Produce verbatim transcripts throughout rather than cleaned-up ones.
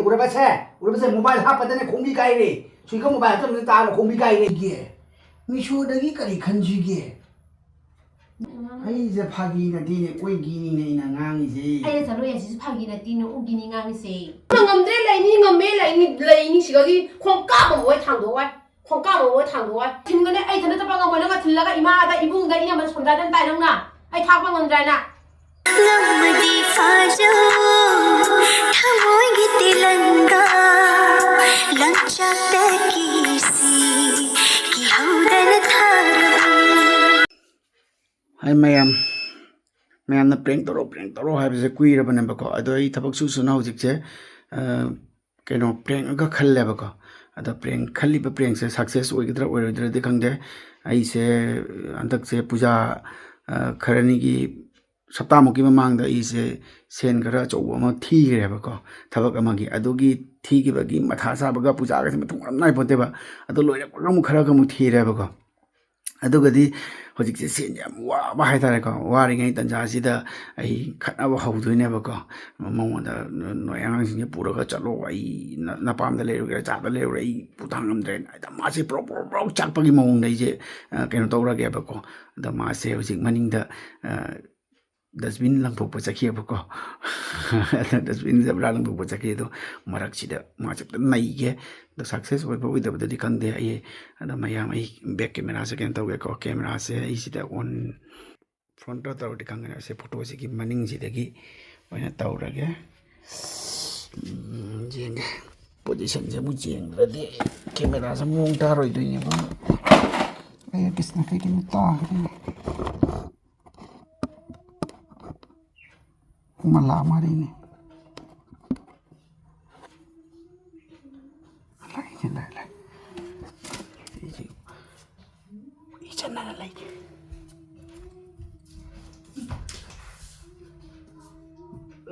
ꯎꯔꯕꯁꯦ? ꯎꯔꯕꯁꯦ? Mobile ꯍꯥꯞꯄꯗꯅꯦ ꯈꯣꯡꯕꯤ ꯀꯥꯏꯔꯦ꯫ ꯁꯨꯏꯈ mobile ꯍꯥꯞꯆꯟꯕꯗ ꯇꯥꯔꯕ ꯈꯣꯡꯕꯤ ꯀꯥꯏꯔꯦ꯫ ꯏꯒꯦ꯫ ꯃꯤꯁꯣꯗꯒꯤ ꯀꯔꯤ ꯈꯟꯁꯤꯒꯦ? ꯑꯩꯁꯦ ꯐꯥꯒꯤ ꯅꯠꯇꯦꯅꯦ, ꯑꯣꯏꯒꯤꯅꯤꯅꯦ ꯑꯩꯅ ꯉꯥꯡꯉꯤꯁꯦ꯫ ꯑꯩꯅ ꯆꯠꯂꯣꯏ ꯍꯥꯏꯁꯤꯁꯨ ꯐꯥꯒꯤ ꯅꯠꯇꯦꯅꯦ, ꯎꯒꯤꯅꯤ ꯉꯥꯡꯉꯤꯁꯦ꯫ ꯉꯝꯗ꯭ꯔꯦ, ꯂꯩꯅꯤ, ꯉꯝꯃꯦ, ꯂꯩꯅꯤ, ꯂꯩꯅꯤ, ꯁꯤꯗꯒꯤ ꯈꯣꯡꯀꯥꯞ ꯑꯃ ꯍꯣꯏ ꯊꯥꯡꯗꯣꯛꯑꯣꯏ, ꯈꯣꯡꯀꯥꯞ ꯑꯃ ꯍꯣꯏ ꯊꯥꯡꯗꯣꯛꯑꯣꯏ꯫ ꯊꯤꯟꯒꯅꯤ, ꯑꯩ ꯏꯊꯟꯇ ꯆꯠꯄ ꯉꯝꯃꯣꯏ, ꯅꯪꯅ ꯊꯤꯜꯂꯒ ꯏꯃꯥꯗ, ꯏꯕꯨꯡꯗ, ꯏꯅꯝꯃꯗ ꯁꯣꯝꯗ ꯑꯗꯨꯝ ꯇꯥꯏ ꯅꯪꯅ꯫ ꯑꯩ ꯊꯥꯛꯄ ꯉꯝꯗ꯭ꯔꯦꯅ꯫ ꯉꯝꯃꯗꯤ ꯐꯥꯖꯧ, ꯊꯃꯣꯏꯒꯤ ꯇꯤꯂꯪꯒꯥ, ꯂꯪꯆꯥꯛꯇ ꯀꯤꯁꯤ, ꯀꯤꯍꯧꯗꯅ ꯊꯥꯔꯕꯅꯤ꯫ ꯍꯥꯏ ꯃꯌꯥꯝ, ꯃꯌꯥꯝꯅ prank ꯇꯧꯔꯣ, prank ꯇꯧꯔꯣ ꯍꯥꯏꯕꯁꯦ ꯀꯨꯏꯔꯕꯅꯦꯕꯀꯣ꯫ ꯑꯗꯣ ꯑꯩ ꯊꯕꯛ ꯁꯨ ꯁꯨꯅ ꯍꯧꯖꯤꯛꯁꯦ, ꯑ, ꯀꯩꯅꯣ, prank ꯑꯃꯈꯛ ꯈꯜꯂꯦꯕꯀꯣ꯫ ꯑꯗꯣ prank ꯈꯜꯂꯤꯕ prank ꯁꯦ success ꯑꯣꯏꯒꯗ꯭ꯔꯥ ꯑꯣꯏꯔꯣꯏꯗ꯭ꯔꯗꯤ ꯈꯪꯗꯦ꯫ ꯑꯩꯁꯦ ꯍꯟꯗꯛꯁꯦ ꯄꯨꯖꯥ, ꯑ, ꯈꯔꯅꯤꯒꯤ, ꯁꯞꯇꯥꯃꯨꯛꯀꯤ ꯃꯃꯥꯡꯗ ꯑꯩꯁꯦ ꯁꯦꯟ ꯈꯔ ꯑꯆꯧꯕ ꯑꯃ ꯊꯤꯈ꯭ꯔꯦꯕꯀꯣ, ꯊꯕꯛ ꯑꯃꯒꯤ꯫ ꯑꯗꯨꯒꯤ ꯊꯤꯈꯤꯕꯒꯤ ꯃꯊꯥ ꯁꯥꯕꯒ ꯄꯨꯖꯥꯒꯁꯦ ꯃꯊꯣꯡ ꯃꯔꯝ ꯅꯥꯏꯄꯣꯟꯇꯦꯕ꯫ ꯑꯗꯣ ꯂꯣꯏꯔꯛꯄꯒ ꯑꯃꯨꯛ ꯈꯔꯒ ꯑꯃꯨꯛ ꯊꯤꯔꯦꯕꯀꯣ꯫ ꯑꯗꯨꯒꯗꯤ ꯍꯧꯖꯤꯛꯁꯦ ꯁꯦꯟꯁꯦ ꯌꯥꯝ ꯋꯥꯕ ꯍꯥꯏꯇꯥꯔꯦꯀꯣ꯫ ꯋꯥꯔꯤꯉꯩ ꯇꯟꯖꯥꯁꯤꯗ ꯑꯩ ꯈꯠꯅꯕ ꯍꯧꯗꯣꯏꯅꯦꯕꯀꯣ꯫ ꯃꯉꯣꯟꯗ "ꯅꯣꯏ ꯑꯉꯥꯡꯁꯤꯡꯁꯦ ꯄꯨꯔꯒ ꯆꯠꯂꯣ, ꯑꯩ ꯅ-, ꯅꯄꯥꯝꯗ ꯂꯩꯔꯨꯒꯦꯔꯥ, ꯆꯥꯗ ꯂꯩꯔꯨꯒꯦꯔꯥ, ꯑꯩ ꯄꯨꯊꯥꯡ ꯉꯝꯗ꯭ꯔꯦꯅ", ꯍꯦꯛꯇ ꯃꯥꯁꯦ ꯄ꯭ꯔꯣꯛ ꯄ꯭ꯔꯣꯛ ꯄ꯭ꯔꯣꯛ ꯆꯥꯛꯄꯒꯤ ꯃꯑꯣꯡꯗ ꯑꯩꯁꯦ, ꯑ, ꯀꯩꯅꯣ ꯇꯧꯔꯒꯦꯕꯀꯣ꯫ ꯑꯗ ꯃꯥꯁꯦ ꯍꯧꯖꯤꯛ ꯃꯅꯤꯡꯗ, ꯑ, dustbin ꯂꯪꯊꯣꯛꯄ ꯆꯠꯈꯤꯑꯕꯀꯣ꯫ ꯑꯗ dustbin ꯖꯕ꯭ꯔꯥ ꯂꯪꯊꯣꯛꯄ ꯆꯠꯈꯤ꯫ ꯑꯗꯣ ꯃꯔꯛꯁꯤꯗ ꯃꯥꯁꯦ ꯑꯝꯇ ꯅꯩꯒꯦ꯫ ꯑꯗꯣ success ꯑꯣꯏꯕ ꯑꯣꯏꯗꯕꯗꯨꯗꯤ ꯈꯪꯗꯦ꯫ ꯑꯩ, ꯑꯗꯣ ꯃꯌꯥꯝ, ꯑꯩ back camera ꯁꯦ ꯀꯩꯅꯣ ꯇꯧꯒꯦꯀꯣ꯫ Camera ꯁꯦ ꯑꯩ ꯁꯤꯗ on, front ꯇ ꯇꯧꯔꯗꯤ ꯈꯪꯒꯅꯤ꯫ ꯑꯁꯤ photo ꯁꯤꯒꯤ ꯃꯅꯤꯡꯁꯤꯗꯒꯤ ꯑꯣꯏꯅ ꯇꯧꯔꯒꯦ꯫ ꯎꯝ, ꯌꯦꯡꯒꯦ꯫ Position ꯁꯦ ꯑꯃꯨꯛ ꯌꯦꯡꯗ꯭ꯔꯗꯤ camera ꯁꯦ ꯃꯑꯣꯡ ꯇꯥꯔꯣꯏꯗꯣꯏꯅꯦꯕ꯫ ꯑꯩ ꯀ꯭ꯔꯤꯁꯅ ꯀꯩꯒꯤꯅꯣ ꯇꯥꯈ꯭ꯔꯦ꯫ ꯄꯨꯡ ꯑꯃ ꯂꯥꯛ ꯃꯥꯔꯤꯅꯦ꯫ ꯂꯥꯛꯏꯅꯦ, ꯂꯥꯛꯏ, ꯂꯥꯛꯏ꯫ ꯑꯩꯁꯦ ꯏꯆꯟꯅꯒ ꯂꯩꯒꯦ꯫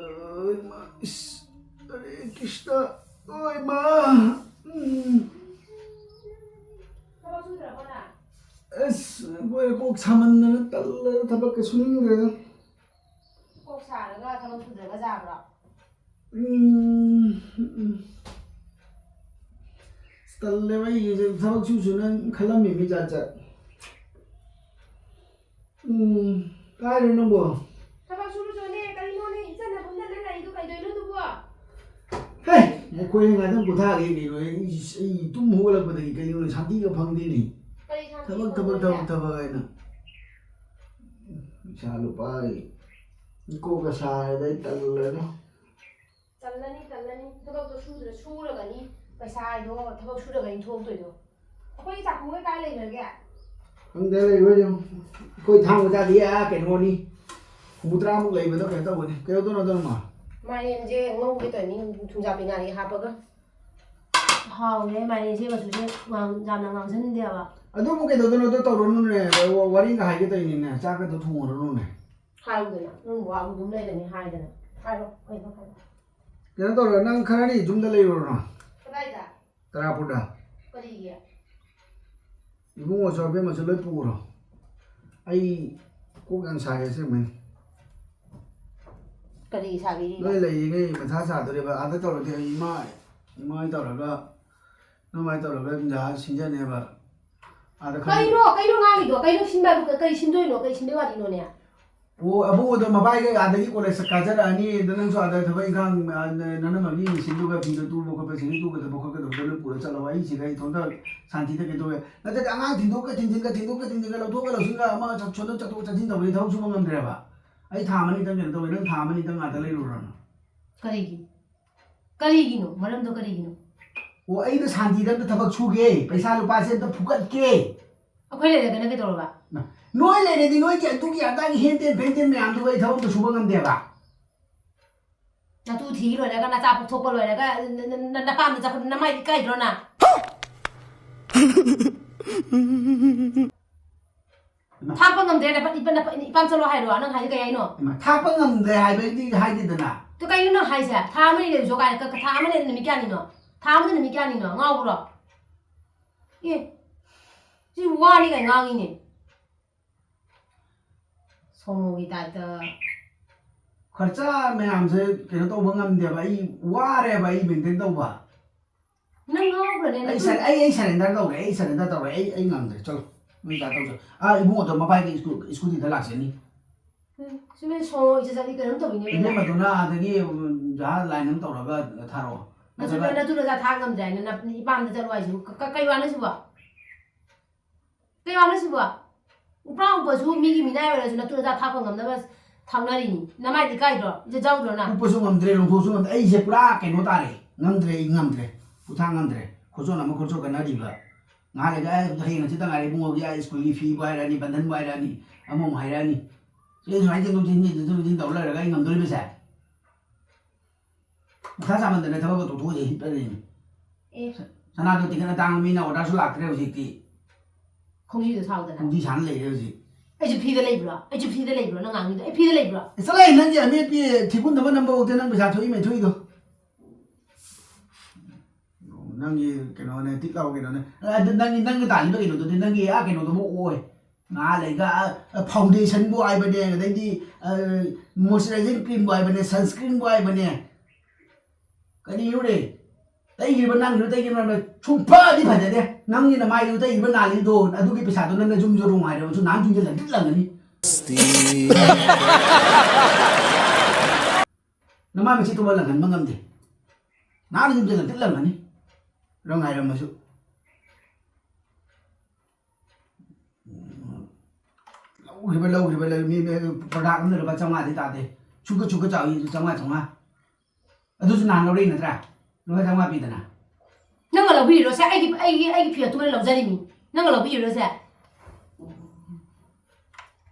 ꯑꯣꯏ ꯃꯥ, ꯏꯁ, ꯍꯔꯦ ꯀ꯭ꯔꯤꯁꯅ, ꯑꯣꯏ ꯃꯥ꯫ ꯎꯝ꯫ ꯑꯁ, ꯑꯩꯈꯣꯏ ꯀꯣꯛ ꯁꯥꯃꯟꯗꯅ ꯇꯜꯂꯦꯗ, ꯊꯕꯛꯀ ꯁꯨꯅꯤꯡꯗ꯭ꯔꯦꯗ꯫ ꯀꯣꯛ ꯁꯥꯔꯒ ꯊꯕꯛ ꯁꯨꯗ꯭ꯔꯒ ꯆꯥꯕ꯭ꯔꯣ? ꯎꯝ, ꯎꯝ, ꯇꯜꯂꯦꯕ ꯑꯩꯒꯤꯁꯦ, ꯊꯕꯛ ꯁꯨ ꯁꯨꯅ ꯈꯜꯂꯝꯃꯤꯃꯤ ꯖꯥꯠ ꯖꯥꯠ꯫ ꯎꯝ, ꯀꯥꯏꯗꯅꯣ ꯅꯪꯕꯣ? ꯊꯕꯛ ꯁꯨꯔꯨ ꯆꯣꯅꯦ, ꯀꯔꯤꯅꯣꯅꯦ, ꯏꯆꯟꯅ ꯐꯝꯗꯅ ꯂꯩꯗꯣ ꯀꯩꯗꯣꯏꯅꯣ ꯑꯗꯨꯕꯣ? ꯍꯦ, ꯑꯩꯈꯣꯏ ꯉꯥꯛꯇꯪ ꯄꯣꯊꯥꯒꯦ ꯀꯩꯅꯣ, ꯑꯩ, ꯑꯩ ꯇꯨꯝ ꯍꯧꯒꯠꯂꯛꯄꯗꯒꯤ ꯀꯩꯅꯣ ꯁꯥꯟꯇꯤꯒ ꯐꯪꯗꯦꯅꯦ꯫ ꯀꯔꯤ ꯁꯥꯟꯇꯤ ꯊꯕꯛ, ꯊꯕꯛ, ꯐꯪꯗꯣꯏꯅꯣ? ꯊꯕꯛ, ꯊꯕꯛ ꯍꯥꯏꯅ꯫ ꯄꯩꯁꯥ ꯂꯨꯄꯥꯒꯤ ꯀꯣꯛꯀ ꯁꯥꯔꯦꯗ, ꯑꯩ ꯇꯜꯂꯦꯗ꯫ ꯇꯜꯂꯅꯤ, ꯇꯜꯂꯅꯤ꯫ ꯊꯕꯛꯇꯣ ꯁꯨꯗ꯭ꯔ-, ꯁꯨꯔꯒꯅꯤ꯫ ꯄꯩꯁꯥ ꯍꯥꯏꯗꯣ ꯊꯕꯛ ꯁꯨꯔꯒꯅꯤ ꯊꯣꯛꯇꯣꯏꯗꯣ꯫ ꯑꯩꯈꯣꯏꯒꯤ ꯆꯥꯛꯈꯨꯝꯒ ꯀꯥꯏ ꯂꯩꯈ꯭ꯔꯒꯦ? ꯈꯪꯗꯦ, ꯂꯩꯔꯣꯏ ꯌꯦꯡꯉꯣ꯫ ꯑꯩꯈꯣꯏ ꯊꯥꯡ ꯃꯆꯥꯗꯤ, ꯑꯥ, ꯀꯩꯅꯣꯅꯤ, ꯍꯨꯝꯐꯨꯇꯔꯥꯃꯨꯛ ꯂꯩꯕꯗꯣ ꯀꯩꯅꯣ ꯇꯧꯕꯅꯤ꯫ ꯀꯩꯗꯧꯗꯣꯏꯅꯣ, ꯑꯗꯨꯅꯃ? ꯃꯥꯏꯔꯦꯟꯁꯦ ꯉꯧꯒꯦ ꯇꯧꯔꯤꯅꯤ, ꯊꯨꯝꯖꯥꯛꯄꯤ ꯉꯥꯔꯤ ꯍꯥꯞꯄꯒ꯫ ꯍꯥꯎꯋꯦ, ꯃꯥꯏꯔꯦꯟꯁꯦ ꯃꯆꯨꯁꯦ ꯉꯥꯡ-, ꯌꯥꯝꯅ ꯉꯥꯡꯁꯟꯗꯦꯕ꯫ ꯑꯗꯨꯕꯨ ꯀꯩꯗꯧꯗꯣꯏꯅꯣ? ꯑꯗꯨ ꯇꯧꯔꯨꯅꯨꯅꯦ꯫ ꯋꯥ-, ꯋꯥꯔꯤꯒ ꯍꯥꯏꯒꯦ ꯇꯧꯔꯤꯅꯤꯅꯦ, ꯆꯥꯛꯀꯗꯣ ꯊꯣꯡꯉꯨꯔꯅꯨꯅꯦ꯫ ꯍꯥꯏꯌꯨꯗꯅ, ꯅꯪ ꯋꯥꯕꯨ ꯑꯗꯨꯝ ꯂꯩꯔꯅꯤ ꯍꯥꯏꯗꯅ꯫ ꯍꯥꯏꯔꯣ, ꯀꯩꯅꯣ ꯍꯥꯏꯔꯣ꯫ ꯀꯩꯅꯣ ꯇꯧꯔꯣ, ꯅꯪ ꯈꯔꯅꯤ ꯌꯨꯝꯗ ꯂꯩꯔꯨꯔꯣꯅ꯫ ꯀꯗꯥꯏꯗ? ꯇꯔꯥꯄꯨꯔꯗ꯫ ꯀꯔꯤꯒꯤ? ꯏꯕꯨꯡꯉꯣꯁꯨ ꯑꯕꯦꯝꯃꯁꯨ ꯂꯣꯏ ꯄꯨꯈ꯭ꯔꯣ꯫ ꯑꯩ ꯀꯣꯛ ꯌꯥꯝ ꯁꯥꯏ ꯑꯁꯦꯡꯕꯩꯅꯤ꯫ ꯀꯔꯤ ꯁꯥꯕꯤꯔꯤꯕ? ꯅꯣꯏ ꯂꯩꯔꯤꯉꯩ ꯃꯊꯥ ꯁꯥꯗꯣꯔꯦꯕ꯫ ꯑꯥꯗ ꯇꯧꯔꯗꯤ ꯑꯩ ꯏꯃꯥ, ꯏꯃꯥ ꯍꯣꯏ ꯇꯧꯔꯒ, ꯅꯣꯏ ꯃꯥ ꯍꯣꯏ ꯇꯧꯔꯒ ꯖꯍꯥꯖ ꯁꯤꯟꯖꯅꯦꯕ꯫ ꯑꯥꯗ ꯈꯪꯗꯦ꯫ ꯀꯩꯅꯣ, ꯀꯩꯅꯣ ꯉꯥꯡꯉꯤꯗꯣ? ꯀꯩꯅꯣ ꯁꯤꯟꯕ ꯍꯥꯏꯕꯨ ꯀ-, ꯀꯩ ꯁꯤꯟꯗꯣꯏꯅꯣ? ꯀꯩ ꯁꯤꯟꯕꯩ ꯋꯥꯔꯤꯅꯣꯅꯦ? ꯑꯣ, ꯑꯕꯨꯡꯉꯣꯗꯣ ꯃꯕꯥꯏꯒ ꯑꯥꯗꯒꯤ ꯀꯣꯂꯦꯖ ꯀꯥꯖꯔꯛꯑꯅꯤ, ꯑꯗ ꯅꯪꯁꯨ ꯑꯥꯗ ꯊꯕꯛ ꯏꯪꯈꯥꯡ, ꯑ, ꯅ-, ꯅꯅꯝꯃꯒꯤ ꯃꯦꯆꯤꯟꯗꯨꯒ ꯐꯤꯗꯣ ꯇꯨꯕ ꯈꯣꯠꯄ, ꯁꯤꯡꯖꯨ ꯇꯨꯕ ꯊꯕꯛ ꯈꯣꯠꯀꯗꯕꯗꯣ ꯂꯣꯏ ꯄꯨꯔ ꯆꯠꯂꯣ꯫ ꯑꯩ ꯁꯤꯗ ꯏꯊꯣꯟꯇ ꯁꯥꯟꯇꯤꯗ ꯀꯩꯗꯧꯋꯦ? ꯅꯠꯇ꯭ꯔꯗꯤ ꯑꯉꯥꯡ ꯊꯤꯟꯗꯣꯛꯀ ꯊꯤꯟꯖꯤꯟꯒ, ꯊꯤꯟꯗꯣꯛꯀ ꯊꯤꯟꯖꯤꯟꯒ, ꯂꯧꯊꯣꯛꯀ ꯂꯧꯁꯤꯟꯒ, ꯑꯃ ꯆꯠ-, ꯁꯣꯝꯗ ꯆꯠꯊꯣꯛ ꯆꯠꯁꯤꯟ ꯇꯧꯕꯗꯤ ꯊꯕꯛ ꯁꯨꯕ ꯉꯝꯗ꯭ꯔꯦꯕ꯫ ꯑꯩ ꯊꯥ ꯑꯃꯅꯤꯇꯪ ꯀꯩꯅꯣ ꯇꯧꯋꯦ, ꯅꯪ ꯊꯥ ꯑꯃꯅꯤꯇꯪ ꯑꯥꯗ ꯂꯩꯔꯨꯔꯣꯅ꯫ ꯀꯔꯤꯒꯤ? ꯀꯔꯤꯒꯤꯅꯣ? ꯃꯔꯝꯗꯣ ꯀꯔꯤꯒꯤꯅꯣ? ꯑꯣ, ꯑꯩꯗꯣ ꯁꯥꯟꯇꯤꯗ ꯑꯝꯇ ꯊꯕꯛ ꯁꯨꯒꯦ, ꯄꯩꯁꯥ ꯂꯨꯄꯥꯁꯦ ꯑꯝꯇ ꯐꯨꯒꯠꯀꯦ꯫ ꯑꯩꯈꯣꯏ ꯂꯩꯔꯒꯅ ꯀꯩꯗꯧꯔꯕ? ꯅꯣꯏ ꯂꯩꯔꯗꯤ ꯅꯣꯏꯒꯤ ꯑꯗꯨꯒꯤ ꯑꯗꯥꯒꯤ ꯍꯦꯟꯇꯦꯟ ꯐꯦꯟꯇꯦꯟ ꯃꯌꯥꯝꯗꯨꯒ ꯑꯩ ꯊꯕꯛ ꯑꯝꯇ ꯁꯨꯕ ꯉꯝꯗꯦꯕ꯫ ꯅꯇꯨ ꯊꯤ ꯂꯣꯏꯔꯒ, ꯅꯆꯥ ꯄꯣꯛꯊꯣꯛꯄ ꯂꯣꯏꯔꯒ, ꯅ-, ꯅ-, ꯅ-, ꯅꯄꯥꯝꯗ ꯆꯠꯄꯗ ꯅꯃꯥꯏ ꯏꯀꯥꯏꯗ꯭ꯔꯣ ꯅꯪ? ꯏꯃꯥ꯫ ꯊꯥꯛꯄ ꯉꯝꯗ꯭ꯔꯦ, ꯅꯄ-, ꯏꯄ-, ꯅꯄ-, ꯏꯄꯥꯝ ꯆꯠꯂꯣ ꯍꯥꯏꯔꯣ? ꯅꯪ ꯍꯥꯏꯁꯦ ꯀꯩ ꯍꯥꯏꯅꯣ? ꯏꯃꯥ, ꯊꯥꯛꯄ ꯉꯝꯗ꯭ꯔꯦ ꯍꯥꯏꯕꯩꯗꯤ ꯍꯥꯏꯗꯦꯗꯅ꯫ ꯑꯗꯨ ꯀꯩꯅꯣ ꯅꯪ ꯍꯥꯏꯁꯦ? ꯊꯥ ꯑꯃꯅꯤ ꯂꯩꯔꯨꯆꯣ ꯀꯥꯏꯅ, ꯀ-, ꯀ-, ꯊꯥ ꯑꯃꯅꯤ ꯅꯨꯃꯤꯠ ꯀꯌꯥꯅꯤꯅꯣ? ꯊꯥ ꯑꯃꯗ ꯅꯨꯃꯤꯠ ꯀꯌꯥꯅꯤꯅꯣ? ꯉꯥꯎꯕ꯭ꯔꯣ? ꯑꯦ, ꯁꯤ ꯋꯥꯅꯤ ꯀꯥꯏ ꯉꯥꯡꯉꯤꯅꯦ꯫ ꯁꯣꯃꯣꯒꯤ ꯇꯥꯏꯞꯇ꯫ ꯈꯔꯆꯥ ꯃꯌꯥꯝꯁꯦ ꯀꯩꯅꯣ ꯇꯧꯕ ꯉꯝꯗꯦꯕ, ꯑꯩ ꯋꯥꯔꯦꯕ ꯑꯩ ꯃꯦꯟꯇꯦꯟ ꯇꯧꯕ꯫ ꯅꯪ ꯉꯥꯎꯈ꯭ꯔꯅꯦ, ꯑꯩ ꯅꯪ꯫ ꯁꯔ-, ꯑꯩ ꯑꯩ ꯁꯔꯦꯟꯗꯔ ꯇꯧꯔꯦ, ꯑꯩ ꯁꯔꯦꯟꯗꯔ ꯇꯧꯔꯦ, ꯑꯩ ꯑꯩ ꯉꯝꯗ꯭ꯔꯦ꯫ ꯆꯠꯂꯣ, ꯅꯣꯏ ꯀꯥ ꯇꯧꯖꯧ꯫ ꯑꯥ, ꯏꯕꯨꯡꯉꯣꯗꯣ ꯃꯕꯥꯏꯒꯤ ꯁ꯭ꯀꯨ-, ꯁ꯭ꯀꯨꯇꯤꯗ ꯂꯥꯛꯆꯅꯤ꯫ ꯎꯝ, ꯁꯤꯃꯦꯟ ꯁꯣꯔꯣ ꯏꯆꯠ ꯆꯠꯂꯤ ꯀꯩꯅꯣꯝ ꯇꯧꯋꯤꯅꯦ ꯏꯕꯦꯝꯃ꯫ ꯏꯕꯦꯝꯃꯗꯨꯅ ꯑꯗꯒꯤ, ꯎꯝ, ꯖꯍꯥꯖ ꯂꯥꯏꯟ ꯑꯃ ꯇꯧꯔꯒ ꯊꯥꯔꯛꯑꯣ꯫ ꯅꯆꯨ ꯅꯠꯇ꯭ꯔꯒ ꯅꯇꯨ ꯅꯆꯥ ꯊꯥ ꯉꯝꯗ꯭ꯔꯦ ꯍꯥꯏꯅ ꯅ-, ꯏꯄꯥꯝꯗ ꯆꯠꯂꯣ ꯍꯥꯏꯁꯤꯕꯨ ꯀ-, ꯀ-, ꯀꯩ ꯋꯥꯅꯣ ꯁꯤꯕꯣ? ꯀꯩ ꯋꯥꯅꯣ ꯁꯤꯕꯣ? ꯎꯄ꯭ꯔꯥ ꯎꯞꯄꯁꯨ ꯃꯤꯒꯤ ꯃꯤꯅꯥꯏ ꯑꯣꯏꯔꯁꯨ ꯅꯇꯨ ꯅꯆꯥ ꯊꯥꯛꯄ ꯉꯝꯅꯕ ꯊꯥꯛꯅꯔꯤꯅꯤ꯫ ꯅꯃꯥꯏꯗꯤ ꯀꯥꯏꯗ꯭ꯔꯣ? ꯏꯖꯠ ꯌꯥꯎꯗ꯭ꯔꯣ ꯅꯪ? ꯎꯞꯄꯁꯨ ꯉꯝꯗ꯭ꯔꯦ, ꯂꯣꯡꯊꯣꯛꯁꯨ ꯉꯝꯗ꯭ꯔꯦ꯫ ꯑꯩꯁꯦ ꯄꯨꯔꯥ ꯀꯩꯅꯣ ꯇꯥꯔꯦ, ꯉꯝꯗ꯭ꯔꯦ, ꯑꯩ ꯉꯝꯗ꯭ꯔꯦ, ꯈꯨꯊꯥꯡ ꯉꯝꯗ꯭ꯔꯦ꯫ ꯈꯣꯠꯆꯣꯟ ꯑꯃ ꯈꯣꯠꯆꯣꯟ ꯀꯟꯅꯔꯤꯕ꯫ ꯉꯥꯏꯍꯥꯛ ꯂꯩꯔꯒ ꯑꯩ ꯍꯌꯦꯡ ꯍꯪꯆꯤꯠꯇ ꯉꯥꯏꯔꯦ ꯏꯕꯨꯡꯉꯣꯒꯤ ꯑꯩ ꯁ꯭ꯀꯨꯜꯒꯤ ꯐꯤꯕꯨ ꯍꯥꯏꯔꯛꯑꯅꯤ, ꯕꯟꯙꯟꯕꯨ ꯍꯥꯏꯔꯛꯑꯅꯤ, ꯁꯤ ꯑꯩ ꯁꯨꯃꯥꯏꯅ ꯆꯦꯟꯊꯣꯛ ꯆꯦꯟꯁꯤꯟ, ꯆꯦꯟꯊꯣꯛ ꯆꯦꯟꯁꯤꯟ ꯇꯧ ꯂꯩꯔꯒ ꯑꯩ ꯉꯝꯗꯣꯔꯤꯕꯁꯦ? ꯃꯊꯥ ꯁꯥꯃꯟꯗꯅ ꯊꯕꯛꯀ ꯇꯣꯛꯊꯣꯛꯑꯁꯦ ꯍꯤꯞꯄ ꯂꯩꯅꯤ꯫ ꯑꯦ꯫ ꯁꯅꯥꯗꯣ ꯇꯤꯡꯈꯠꯅ ꯇꯥꯡꯕ, ꯃꯤꯅ ꯑꯣꯔꯗꯔꯁꯨ ꯂꯥꯛꯇ꯭ꯔꯦ ꯍꯧꯖꯤꯛꯇꯤ꯫ ꯈꯣꯡꯖꯤꯗꯣ ꯁꯥꯎꯗꯅ꯫ ꯈꯣꯡꯖꯤ ꯁꯥꯅ ꯂꯩꯔꯦ ꯍꯧꯖꯤꯛ꯫ ꯑꯩꯁꯨ ꯐ꯭ꯔꯤꯗ ꯂꯩꯕ꯭ꯔꯣ? ꯑꯩꯁꯨ ꯐ꯭ꯔꯤꯗ ꯂꯩꯕ꯭ꯔꯣ? ꯅꯪ ꯉꯥꯡꯉꯤꯗꯣ ꯑꯩ ꯐ꯭ꯔꯤꯗ ꯂꯩꯕ꯭ꯔꯣ? ꯑꯦ, ꯆꯠꯂꯣꯍꯦ, ꯅꯪꯒꯤ ꯑꯃꯦꯠꯄꯤ ꯊꯤꯒꯨꯟꯗꯕ ꯅꯝꯕ ꯐꯥꯎꯗ ꯅꯪ ꯄꯩꯁꯥ ꯊꯣꯛꯏ ꯃꯩꯊꯣꯛꯏꯗꯣ꯫ ꯅꯪꯒꯤ ꯀꯩꯅꯣꯅꯦ, ꯇꯤꯛ ꯂꯥꯎ ꯀꯩꯅꯣꯅꯦ꯫ ꯑꯗꯨ ꯅꯪꯒꯤ, ꯅꯪꯅ ꯇꯥꯜꯂꯤꯕ ꯀꯩꯅꯣꯗꯨꯗꯤ ꯅꯪꯒꯤ ꯑꯥ ꯀꯩꯅꯣꯗꯨꯃꯛ ꯑꯣꯏ꯫ ꯉꯥ ꯂꯩꯒ, ꯑ, foundation ꯕꯨ ꯍꯥꯏꯕꯅꯦ, ꯑꯗꯩꯗꯤ, ꯑ, moisturizing cream ꯕꯨ ꯍꯥꯏꯕꯅꯦ, sunscreen ꯕꯨ ꯍꯥꯏꯕꯅꯦ꯫ ꯀꯔꯤꯅꯣꯅꯦ? ꯇꯩꯈꯤꯕ ꯅꯪꯒꯤꯗꯣ ꯇꯩꯈꯤꯕ ꯅꯪꯒꯤꯗꯣ ꯁꯨꯡꯐꯗꯤ ꯐꯖꯗꯦ꯫ ꯅꯪꯒꯤ ꯅꯃꯥꯏꯗꯨ ꯇꯩꯈꯤꯕ ꯅꯥꯜꯂꯤꯗꯣ, ꯑꯗꯨꯒꯤ ꯄꯩꯁꯥꯗꯣ ꯅꯪꯅ ꯌꯨꯝ ꯌꯣꯔꯣꯡ ꯍꯥꯏꯔꯕꯁꯨ ꯅꯍꯥꯟ ꯌꯨꯝꯁꯤꯜꯂ ꯂꯤꯠꯂꯝꯒꯅꯤ꯫ ꯅꯃꯥꯏ ꯃꯆꯦꯠꯇꯨꯃ ꯂꯪꯍꯟꯕ ꯉꯝꯗꯦ꯫ ꯅꯍꯥꯟ ꯌꯨꯝꯁꯤꯜꯂ ꯂꯤꯠꯂꯝꯒꯅꯤ꯫ ꯔꯪ ꯍꯥꯏꯔꯝꯃꯁꯨ꯫ ꯂꯧꯈ꯭ꯔꯤꯕ, ꯂꯧꯈ꯭ꯔꯤꯕ, ꯂꯧ-, ꯃꯤ, ꯃꯤ, product ꯑꯃꯗ ꯂꯨꯄꯥ ꯆꯥꯝꯃꯉꯥꯗꯤ ꯇꯥꯗꯦ꯫ ꯁꯨꯛꯀ, ꯁꯨꯛꯀ ꯆꯥꯎꯏ, ꯆꯥꯝꯃꯉꯥ, ꯆꯥꯝꯃꯉꯥ꯫ ꯑꯗꯨꯁꯨ ꯅꯍꯥꯟ ꯂꯧꯔꯛꯏ ꯅꯠꯇ꯭ꯔꯥ? ꯂꯨꯄꯥ ꯆꯥꯝꯃꯉꯥ ꯄꯤꯗꯅ꯫ ꯅꯪꯅ ꯂꯧꯕꯤꯔꯤꯔꯣ ꯁꯦ? ꯑꯩꯒꯤ, ꯑꯩꯒꯤ, ꯑꯩꯒꯤ ꯐꯤ ꯑꯇꯨꯕꯅ ꯂꯧꯖꯔꯤꯃꯤ꯫ ꯅꯪꯅ ꯂꯧꯕꯤꯔꯤꯔꯣ ꯁꯦ?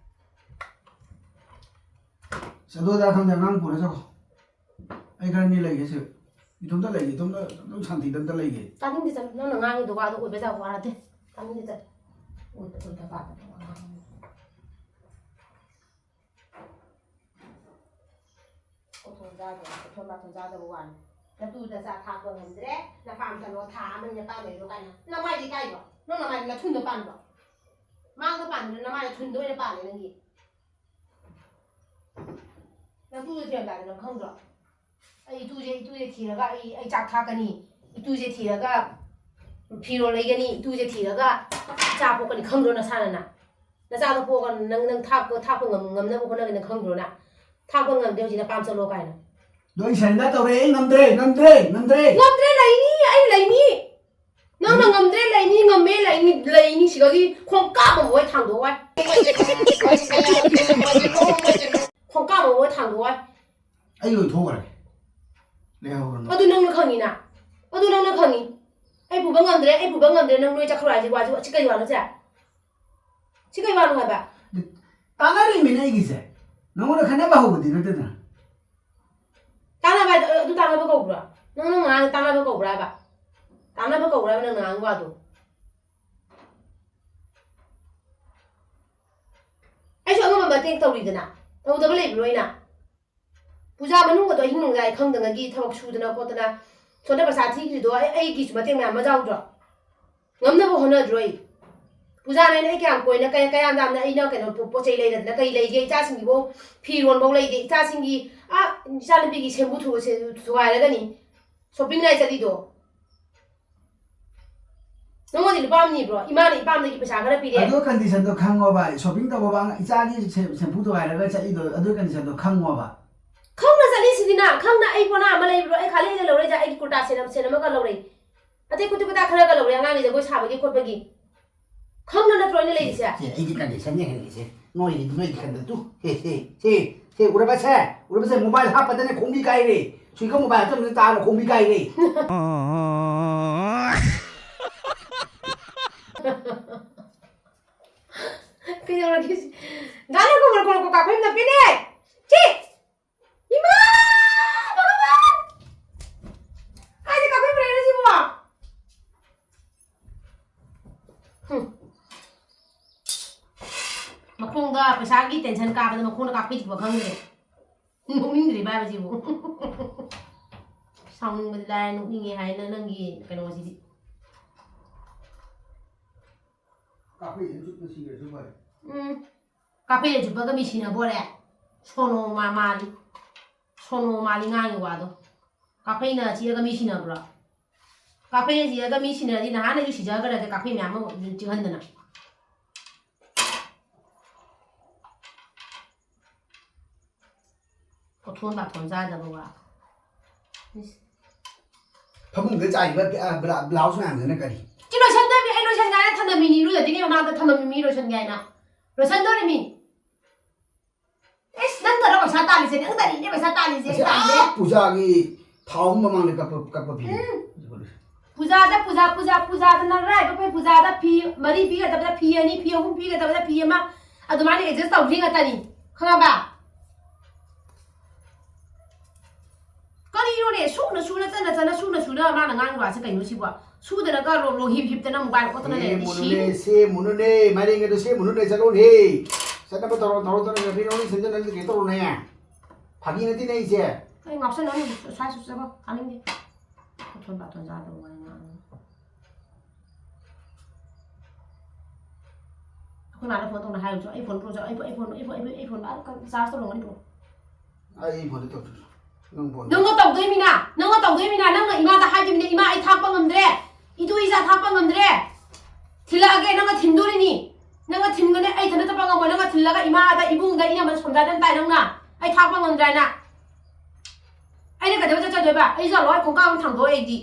ꯑꯁ, ꯑꯗꯨ ꯑꯗꯥ ꯈꯪꯗꯦ, ꯑꯉꯥꯡ ꯄꯨꯔ ꯆꯠꯈꯣ꯫ ꯑꯩ ꯈꯔ ꯃꯤ ꯂꯩꯒꯦ ꯁꯤ꯫ ꯏꯇꯣꯝꯇ ꯂꯩꯒꯦ, ꯏꯇꯣꯝꯇ ꯑꯗꯨꯝ ꯁꯥꯟꯇꯤꯗ ꯑꯝꯇ ꯂꯩꯒꯦ꯫ ꯇꯥꯅꯤꯡꯗꯦ, ꯆꯠꯂꯣ꯫ ꯅꯪꯅ ꯉꯥꯡꯉꯤꯗꯣ ꯋꯥꯗꯣ ꯑꯣꯏꯕ ꯖꯥꯠ ꯋꯥ ꯅꯠꯇꯦ꯫ ꯇꯥꯅꯤꯡꯗꯦ, ꯆꯠꯂꯣ꯫ ꯑꯣꯏꯗ, ꯑꯣꯏꯗ ꯄꯥꯗꯕ ꯋꯥ ꯉꯥꯡꯉꯤ꯫ ꯀꯣꯊꯣꯟ ꯆꯥꯗꯕ, ꯀꯣꯊꯣꯟ ꯕꯥꯊꯣꯟ ꯆꯥꯗꯕ ꯋꯥꯅꯤ꯫ ꯅꯇꯨꯗ ꯆꯥ ꯊꯥꯛꯄ ꯉꯝꯗ꯭ꯔꯦ, ꯅꯄꯥꯝ ꯆꯠꯂꯣ, ꯊꯥ ꯑꯃ ꯅꯄꯥꯝ ꯂꯩꯔꯣ ꯀꯥꯏꯅ꯫ ꯅꯃꯥꯏꯗꯤ ꯀꯥꯏꯗ꯭ꯔꯣ? ꯅꯪ ꯅꯃꯥꯏꯗꯤ ꯃꯊꯨꯟꯗ ꯄꯥꯟꯕ꯭ꯔꯣ? ꯃꯥꯡꯗ ꯄꯥꯟꯕ꯭ꯔꯣ? ꯅꯃꯥꯏ ꯃꯊꯨꯟꯗ ꯑꯣꯏꯅ ꯄꯥꯜꯂꯦ ꯅꯪꯒꯤ꯫ ꯅꯪ ꯇꯨꯗ ꯊꯤꯔꯝꯗꯥꯏꯗ ꯅꯪ ꯈꯪꯗ꯭ꯔꯣ? ꯑꯩ ꯏꯇꯨꯁꯦ, ꯏꯇꯨꯁꯦ ꯊꯤꯔꯒ ꯑꯩ, ꯑꯩ ꯆꯥꯛ ꯊꯥꯛꯀꯅꯤ꯫ ꯏꯇꯨꯁꯦ ꯊꯤꯔꯒ ꯐꯤꯔꯣꯜ ꯂꯩꯒꯅꯤ, ꯏꯇꯨꯁꯦ ꯊꯤꯔꯒ ꯏꯆꯥ ꯄꯣꯛꯀꯅꯤ ꯈꯪꯗ꯭ꯔꯣ ꯅꯁꯥꯅ? ꯅꯪ ꯅꯆꯥꯗꯣ ꯄꯣꯛꯑꯒ ꯅꯪ, ꯅꯪ ꯊꯥꯛꯄ, ꯊꯥꯛꯄ ꯉꯝ-, ꯉꯝꯅꯕ ꯍꯣꯠꯅꯒꯅꯤ ꯈꯪꯗ꯭ꯔꯣ ꯅꯪ? ꯊꯥꯛꯄ ꯉꯝꯗꯦ ꯍꯧꯖꯤꯛ ꯅꯄꯥꯝ ꯆꯠꯂꯣ ꯀꯥꯏꯅ꯫ ꯂꯣꯏ surrender ꯇꯧꯔꯦ, ꯑꯩ ꯉꯝꯗ꯭ꯔꯦ, ꯉꯝꯗ꯭ꯔꯦ, ꯉꯝꯗ꯭ꯔꯦ꯫ ꯉꯝꯗ꯭ꯔꯦ, ꯂꯩꯅꯤ, ꯑꯩ ꯂꯩꯅꯤ꯫ ꯅꯪꯅ ꯉꯝꯗ꯭ꯔꯦ, ꯂꯩꯅꯤ, ꯉꯝꯃꯦ, ꯂꯩꯅꯤ, ꯂꯩꯅꯤ, ꯁꯤꯗꯒꯤ ꯈꯣꯡꯀꯥꯞ ꯑꯃ ꯍꯣꯏ ꯊꯥꯡꯗꯣꯛꯑꯣꯏ꯫ ꯈꯣꯡꯀꯥꯞ ꯑꯃ ꯍꯣꯏ ꯊꯥꯡꯗꯣꯛꯑꯣꯏ꯫ ꯑꯩ ꯂꯣꯏꯊꯣꯛꯈ꯭ꯔꯒꯦ꯫ ꯂꯩꯍꯧꯔꯅꯨ꯫ ꯑꯗꯨ ꯅꯪꯅ ꯈꯪꯉꯤꯅ꯫ ꯑꯗꯨ ꯅꯪꯅ ꯈꯪꯉꯤ꯫ ꯑꯩ ꯄꯨꯕ ꯉꯝꯗ꯭ꯔꯦ, ꯑꯩ ꯄꯨꯕ ꯉꯝꯗ꯭ꯔꯦ, ꯅꯪ ꯅꯣꯏ ꯆꯠꯈ꯭ꯔꯣ ꯍꯥꯏꯁꯦ, ꯋꯥꯁꯦ, ꯁꯤ ꯀꯩ ꯋꯥꯅꯣ ꯁꯦ? ꯁꯤ ꯀꯩ ꯋꯥꯅꯣ ꯍꯥꯏꯕ? ꯇꯥꯟꯅꯔꯤꯃꯤꯅꯦ ꯑꯩꯒꯤꯁꯦ꯫ ꯅꯉꯣꯟꯗ ꯈꯠꯅꯕ ꯍꯧꯕꯗꯤ ꯅꯠꯇꯦꯗꯅ꯫ ꯇꯥꯟꯅꯕ ꯍꯥꯏꯗꯣ, ꯑꯗꯨ ꯇꯥꯟꯅꯕ ꯀꯧꯕ꯭ꯔꯣ? ꯅꯪ, ꯅꯪ ꯉꯥꯡ ꯇꯥꯟꯅꯕ ꯀꯧꯕ꯭ꯔꯥ ꯍꯥꯏꯕ? ꯇꯥꯟꯅꯕ ꯀꯧꯕ꯭ꯔꯥ ꯍꯥꯏꯕ ꯅꯪ ꯉꯥꯡ ꯋꯥꯗꯣ? ꯑꯩꯁꯨ ꯑꯉꯝꯕ ꯃꯇꯦꯡ ꯇꯧꯔꯤꯗꯅ, ꯇꯧꯗꯕ ꯂꯩꯕ꯭ꯔꯣ ꯑꯩꯅ? ꯄꯨꯖꯥ ꯃꯅꯨꯡꯒꯗꯣ ꯑꯍꯤꯡ ꯅꯣꯡꯌꯥꯏ ꯈꯪꯗꯉꯩꯒꯤ ꯊꯕꯛ ꯁꯨꯗꯅ ꯈꯣꯠꯇꯅ, ꯁꯣꯝꯗ ꯄꯩꯁꯥ ꯊꯤꯈ꯭ꯔꯤꯗꯣ ꯑꯩ, ꯑꯩꯒꯤꯁꯨ ꯃꯇꯦꯡ ꯃꯌꯥꯝ ꯑꯃ ꯌꯥꯎꯗ꯭ꯔꯣ? ꯉꯝꯅꯕ ꯍꯣꯠꯅꯗ꯭ꯔꯣ ꯑꯩ? ꯄꯨꯖꯥꯅ ꯑꯩꯅ, ꯑꯩ ꯀꯌꯥꯝ ꯀꯣꯏꯅ, ꯀꯌꯥ-, ꯀꯌꯥꯝ ꯌꯥꯝꯅ ꯑꯩꯅ ꯀꯩꯅꯣ ꯄꯣ-, ꯄꯣꯠ ꯆꯩ ꯂꯩꯔꯗꯅ ꯀꯩ ꯂꯩꯒꯦ? ꯏꯆꯥꯁꯤꯡꯒꯤꯕꯨ ꯐꯤꯔꯣꯟꯐꯧ ꯂꯩꯗꯦ꯫ ꯏꯆꯥꯁꯤꯡꯒꯤ, ꯑꯥ, ꯏꯆꯥꯅꯨꯄꯤꯒꯤ ꯁꯦꯝꯕꯨ ꯊꯨ-, ꯁꯦ-, ꯊꯨꯒꯥꯏꯔꯒꯅꯤ ꯁꯣꯄꯤꯡ ꯅꯥꯏ ꯆꯠꯂꯤꯗꯣ꯫ ꯅꯉꯣꯟꯗ ꯂꯨꯄꯥ ꯑꯃ ꯅꯤꯕ꯭ꯔꯣ? ꯏꯃꯥꯅ ꯏꯄꯥꯝꯗꯒꯤ ꯄꯩꯁꯥ ꯈꯔ ꯄꯤꯔꯛꯑꯦ꯫ ꯑꯗꯨ conditionꯗꯣ ꯈꯪꯉꯣꯕ, shopping ꯇꯧꯕ ꯑꯉꯥꯡ ꯏꯆꯥꯒꯤ ꯁꯦ-, ꯁꯦꯝꯄꯨ ꯊꯨꯒꯥꯏꯔꯒ ꯆꯠꯂꯤꯗꯣ, ꯑꯗꯨ conditionꯗꯣ ꯈꯪꯉꯣꯕ꯫ ꯈꯪꯅ ꯆꯠꯂꯤꯁꯤꯗꯤꯅ, ꯈꯪꯅ ꯑꯩ ꯄꯣꯅꯥ ꯑꯃ ꯂꯩꯕ꯭ꯔꯣ? ꯑꯩ ꯈꯥꯂꯩꯗ ꯂꯧꯔꯛꯏꯁꯦ, ꯑꯩꯒꯤ ꯀꯨꯔꯇꯥ ꯁꯦꯠ ꯑꯃ, ꯁꯦꯠ ꯑꯃꯒ ꯂꯧꯔꯛꯏ꯫ ꯑꯇꯩ ꯀꯨꯇꯨ ꯀꯨꯇꯥ ꯈꯔꯒ ꯂꯧꯔꯛꯑꯦ ꯑꯉꯥꯡꯒꯤ ꯖꯒꯣꯏ ꯁꯥꯕꯒꯤ ꯈꯣꯠꯄꯒꯤ꯫ ꯈꯪꯅ ꯅꯠꯇ꯭ꯔꯣ ꯑꯩꯅ ꯂꯩꯔꯤꯁꯦ? ꯁꯦ, ꯑꯩꯒꯤ condition ꯌꯦꯡꯍꯟꯒꯦꯁꯦ꯫ ꯅꯣꯏꯒꯤ, ꯅꯣꯏꯒꯤ ꯈꯟꯗ ꯇꯨ꯫ ꯁꯦ, ꯁꯦ, ꯁꯦ, ꯁꯦ, ꯎꯔꯕꯁꯦ? ꯎꯔꯕꯁꯦ? Mobile ꯍꯥꯞꯄꯗꯅꯦ ꯈꯣꯡꯕꯤ ꯀꯥꯏꯔꯦ꯫ ꯁꯨꯏꯒ mobile ꯍꯥꯞꯆꯟꯕꯗ ꯇꯥꯔ ꯈꯣꯡꯕꯤ ꯀꯥꯏꯔꯦ꯫ ꯀꯩꯗꯧꯔꯒꯦ ꯁꯤ? ꯗꯥ ꯅꯪ ꯀꯣ, ꯀꯣ, ꯀꯣ, ꯀꯥꯐꯩ ꯅꯞꯄꯤꯅꯦ! ꯁꯤ! ꯏꯃꯥ! ꯚꯒꯕꯥꯟ! ꯀꯥꯏꯗ ꯀꯥꯐꯩ ꯄꯨꯔꯛꯏꯅꯣ ꯁꯤꯕꯣ? ꯍꯨꯝ꯫ ꯃꯈꯣꯡꯗ ꯄꯩꯁꯥꯒꯤ tension ꯀꯥꯕꯗ ꯃꯈꯣꯡꯗ ꯀꯥꯐꯩ ꯆꯤꯛꯄ ꯈꯪꯗ꯭ꯔꯦ꯫ ꯅꯣꯛꯅꯤꯡꯗ꯭ꯔꯤꯕ ꯍꯥꯏꯕꯁꯤꯕꯨ꯫ ꯁꯥꯎꯅꯤꯡꯕꯗꯤ ꯂꯥꯏꯔꯦ, ꯅꯣꯛꯅꯤꯡꯉꯦ ꯍꯥꯏꯅ ꯅꯪꯒꯤ ꯀꯩꯅꯣꯁꯤꯗꯤ꯫ ꯀꯥꯐꯩꯁꯤꯅ ꯆꯨꯞꯅ ꯁꯤꯈ꯭ꯔꯁꯨ ꯐꯔꯦ꯫ ꯎꯝ꯫ ꯀꯥꯐꯩꯅ ꯆꯨꯞꯄꯒ ꯃꯤ ꯁꯤꯅꯕ ꯑꯣꯏꯔꯦ? ꯁꯣꯅꯣ ꯃꯥ-, ꯃꯥꯜꯂꯤ꯫ ꯁꯣꯅꯣ ꯃꯥꯜꯂꯤ ꯉꯥꯡꯉꯤ ꯋꯥꯗꯣ꯫ ꯀꯥꯐꯩꯅ ꯆꯤꯛꯑꯒ ꯃꯤ ꯁꯤꯅꯕ꯭ꯔꯣ? ꯀꯥꯐꯩꯅ ꯆꯤꯛꯑꯒ ꯃꯤ ꯁꯤꯅꯔꯗꯤ ꯅꯍꯥꯟꯅ ꯑꯩꯁꯨ ꯁꯤꯖꯈ꯭ꯔꯗꯤ, ꯀꯥꯐꯩ ꯃꯌꯥꯝ ꯑꯃ ꯆꯤꯛꯍꯟꯗꯅ꯫ ꯀꯣꯊꯣꯟ ꯄꯥꯊꯣꯟ ꯆꯥꯗꯕ ꯋꯥ꯫ ꯏꯁ꯫ ꯐꯃꯨꯡꯗ ꯆꯥꯏꯕ ꯕ꯭ꯂꯥ- ꯕ꯭ꯂꯥꯎꯁ ꯃꯌꯥꯝꯗꯨꯅ ꯀꯔꯤ? ꯁꯤ ꯂꯣꯏꯁꯟꯗꯕꯤ, ꯑꯩ ꯂꯣꯏꯁꯟꯒꯦ ꯍꯥꯏꯅ ꯊꯝꯂꯝꯃꯤꯅꯤ, ꯏꯔꯨꯖꯗ꯭ꯔꯤꯉꯩ ꯃꯃꯥꯡꯗ ꯊꯝꯂꯝꯃꯤꯅꯤ ꯂꯣꯏꯁꯟꯒꯦ ꯍꯥꯏꯅ꯫ ꯂꯣꯏꯁꯟꯗꯣꯔꯤꯃꯤ꯫ ꯏꯁ, ꯅꯪꯗꯔꯣ ꯄꯩꯁꯥ ꯇꯥꯜꯂꯤꯁꯦ? ꯅꯪꯗꯅꯤꯅꯦ ꯄꯩꯁꯥ ꯇꯥꯜꯂꯤꯁꯦ꯫ ꯑꯁꯤ ꯇꯥꯜꯂꯦ꯫ ꯑꯥ ꯄꯨꯖꯥꯒꯤ ꯊꯥꯎ ꯑꯍꯨꯝ ꯃꯃꯥꯡꯗ ꯀꯛꯄ ꯀꯛꯄ ꯐꯤ꯫ ꯄꯨꯖꯥꯗ ꯄꯨꯖꯥ ꯄꯨꯖꯥ ꯄꯨꯖꯥꯗ ꯅꯔꯥꯏꯕꯛ ꯐꯩ꯫ ꯄꯨꯖꯥꯗ ꯐꯤ ꯃꯔꯤ ꯄꯤꯒꯗꯕꯗ ꯐꯤ ꯑꯅꯤ, ꯐꯤ ꯑꯍꯨꯝ ꯄꯤꯒꯗꯕꯗ ꯐꯤ ꯑꯃ, ꯑꯗꯨꯃꯥꯏꯅ ꯑꯦꯗꯖꯁ ꯇꯧꯗ꯭ꯔꯤ ꯉꯥꯛꯇꯅꯤ, ꯈꯪꯉꯕ? ꯀꯔꯤꯅꯣꯅꯦ? ꯁꯨꯅ ꯁꯨꯅ ꯆꯠꯅ ꯆꯠꯅ ꯁꯨꯅ ꯁꯨꯅ ꯃꯥꯅ ꯉꯥꯡꯉꯤ ꯋꯥꯁꯦ ꯀꯩꯅꯣ ꯁꯤꯕꯣ? ꯁꯨꯗꯅꯒ ꯔꯣ- ꯔꯣ ꯍꯤꯞ ꯍꯤꯞꯇꯅ ꯃꯣꯕꯥꯏꯜ ꯑꯣꯠꯇꯅ ꯂꯩꯔꯗꯤ ꯁꯦꯝꯃꯨꯅꯨꯅꯦ, ꯁꯤꯅꯤ꯫ ꯁꯦꯝꯃꯨꯅꯨꯅꯦ, ꯃꯥꯏꯔꯦꯟꯒꯗꯣ ꯁꯦꯝꯃꯨꯅꯨꯅꯦ, ꯆꯠꯂꯣꯅꯦ꯫ ꯆꯠꯅꯕ ꯇꯧꯔꯣ, ꯇꯧꯔꯣ, ꯇꯧꯔꯣ, ꯅꯐꯤ ꯅꯔꯣꯜ ꯁꯦꯝꯖꯟꯅꯕꯗꯤ ꯀꯩꯅꯣ ꯇꯧꯔꯣꯅꯦ꯫ ꯐꯥꯒꯤ ꯅꯠꯇꯦꯅꯦ ꯑꯩꯁꯦ꯫ ꯑꯩ ꯉꯥꯎꯁꯟꯅꯅꯨ, ꯁ꯭ꯋꯥꯏ ꯁꯨ ꯆꯠꯂꯣ, ꯇꯥꯅꯤꯡꯗꯦ꯫ ꯃꯊꯣꯟ ꯕꯥꯊꯣꯟ ꯆꯥꯗꯕ ꯋꯥ ꯉꯥꯡꯉꯤ꯫ ꯑꯩꯈꯣꯏ ꯃꯥꯗ ꯐꯣꯟ ꯇꯧꯅ ꯍꯥꯏꯔꯨꯆꯣ꯫ ꯑꯩ ꯐꯣꯟ ꯄꯨꯔꯛꯑꯣ꯫ ꯑꯩ ꯐꯣꯟ, ꯑꯩ ꯐꯣꯟ, ꯑꯩ ꯐꯣꯟ, ꯑꯩ ꯐꯣꯟ, ꯑꯩ ꯐꯣꯟ, ꯑꯩ ꯐꯣꯟ ꯆꯥꯔꯖ ꯇꯧꯔꯝꯒꯅꯤ ꯄꯨꯔꯛꯑꯣ꯫ ꯑꯩ ꯐꯣꯟꯗ ꯇꯧꯗꯣꯏꯅꯣ? ꯅꯪ ꯐꯣꯟ ꯅꯪꯅ ꯇꯧꯗꯣꯏꯃꯤꯅ, ꯅꯪꯅ ꯇꯧꯗꯣꯏꯃꯤꯅ, ꯅꯪꯅ ꯏꯃꯥꯗ ꯍꯥꯏꯗꯣꯏꯃꯤꯅ, "ꯏꯃꯥ, ꯑꯩ ꯊꯥꯛꯄ ꯉꯝꯗ꯭ꯔꯦ, ꯏꯇꯨ ꯏꯆꯥ ꯊꯥꯛꯄ ꯉꯝꯗ꯭ꯔꯦ, ꯊꯤꯜꯂꯛꯑꯒꯦ", ꯅꯪꯅ ꯊꯤꯟꯗꯣꯔꯤꯅꯤ꯫ ꯅꯪꯅ ꯊꯤꯟꯒꯅꯤ, ꯑꯩ ꯏꯊꯟꯗ ꯆꯠꯄ ꯉꯝꯃꯣꯏ꯫ ꯅꯪꯅ ꯊꯤꯜꯂꯒ ꯏꯃꯥꯗ, ꯏꯕꯨꯡꯗ, ꯏꯅꯝꯃꯗ ꯁꯣꯝꯗꯥꯗꯅ ꯇꯥꯏ ꯅꯪꯅ꯫ ꯑꯩ ꯊꯥꯛꯄ ꯉꯝꯗ꯭ꯔꯦ ꯍꯥꯏꯅ꯫ ꯑꯩꯅ ꯀꯩꯗꯧꯕ ꯆꯠꯆꯗꯣꯏꯕ? ꯑꯩꯁꯨ ꯂꯣꯏ ꯈꯣꯡꯀꯥꯞ ꯑꯃ ꯊꯥꯡꯗꯣꯛꯑꯣ ꯑꯩꯗꯤ꯫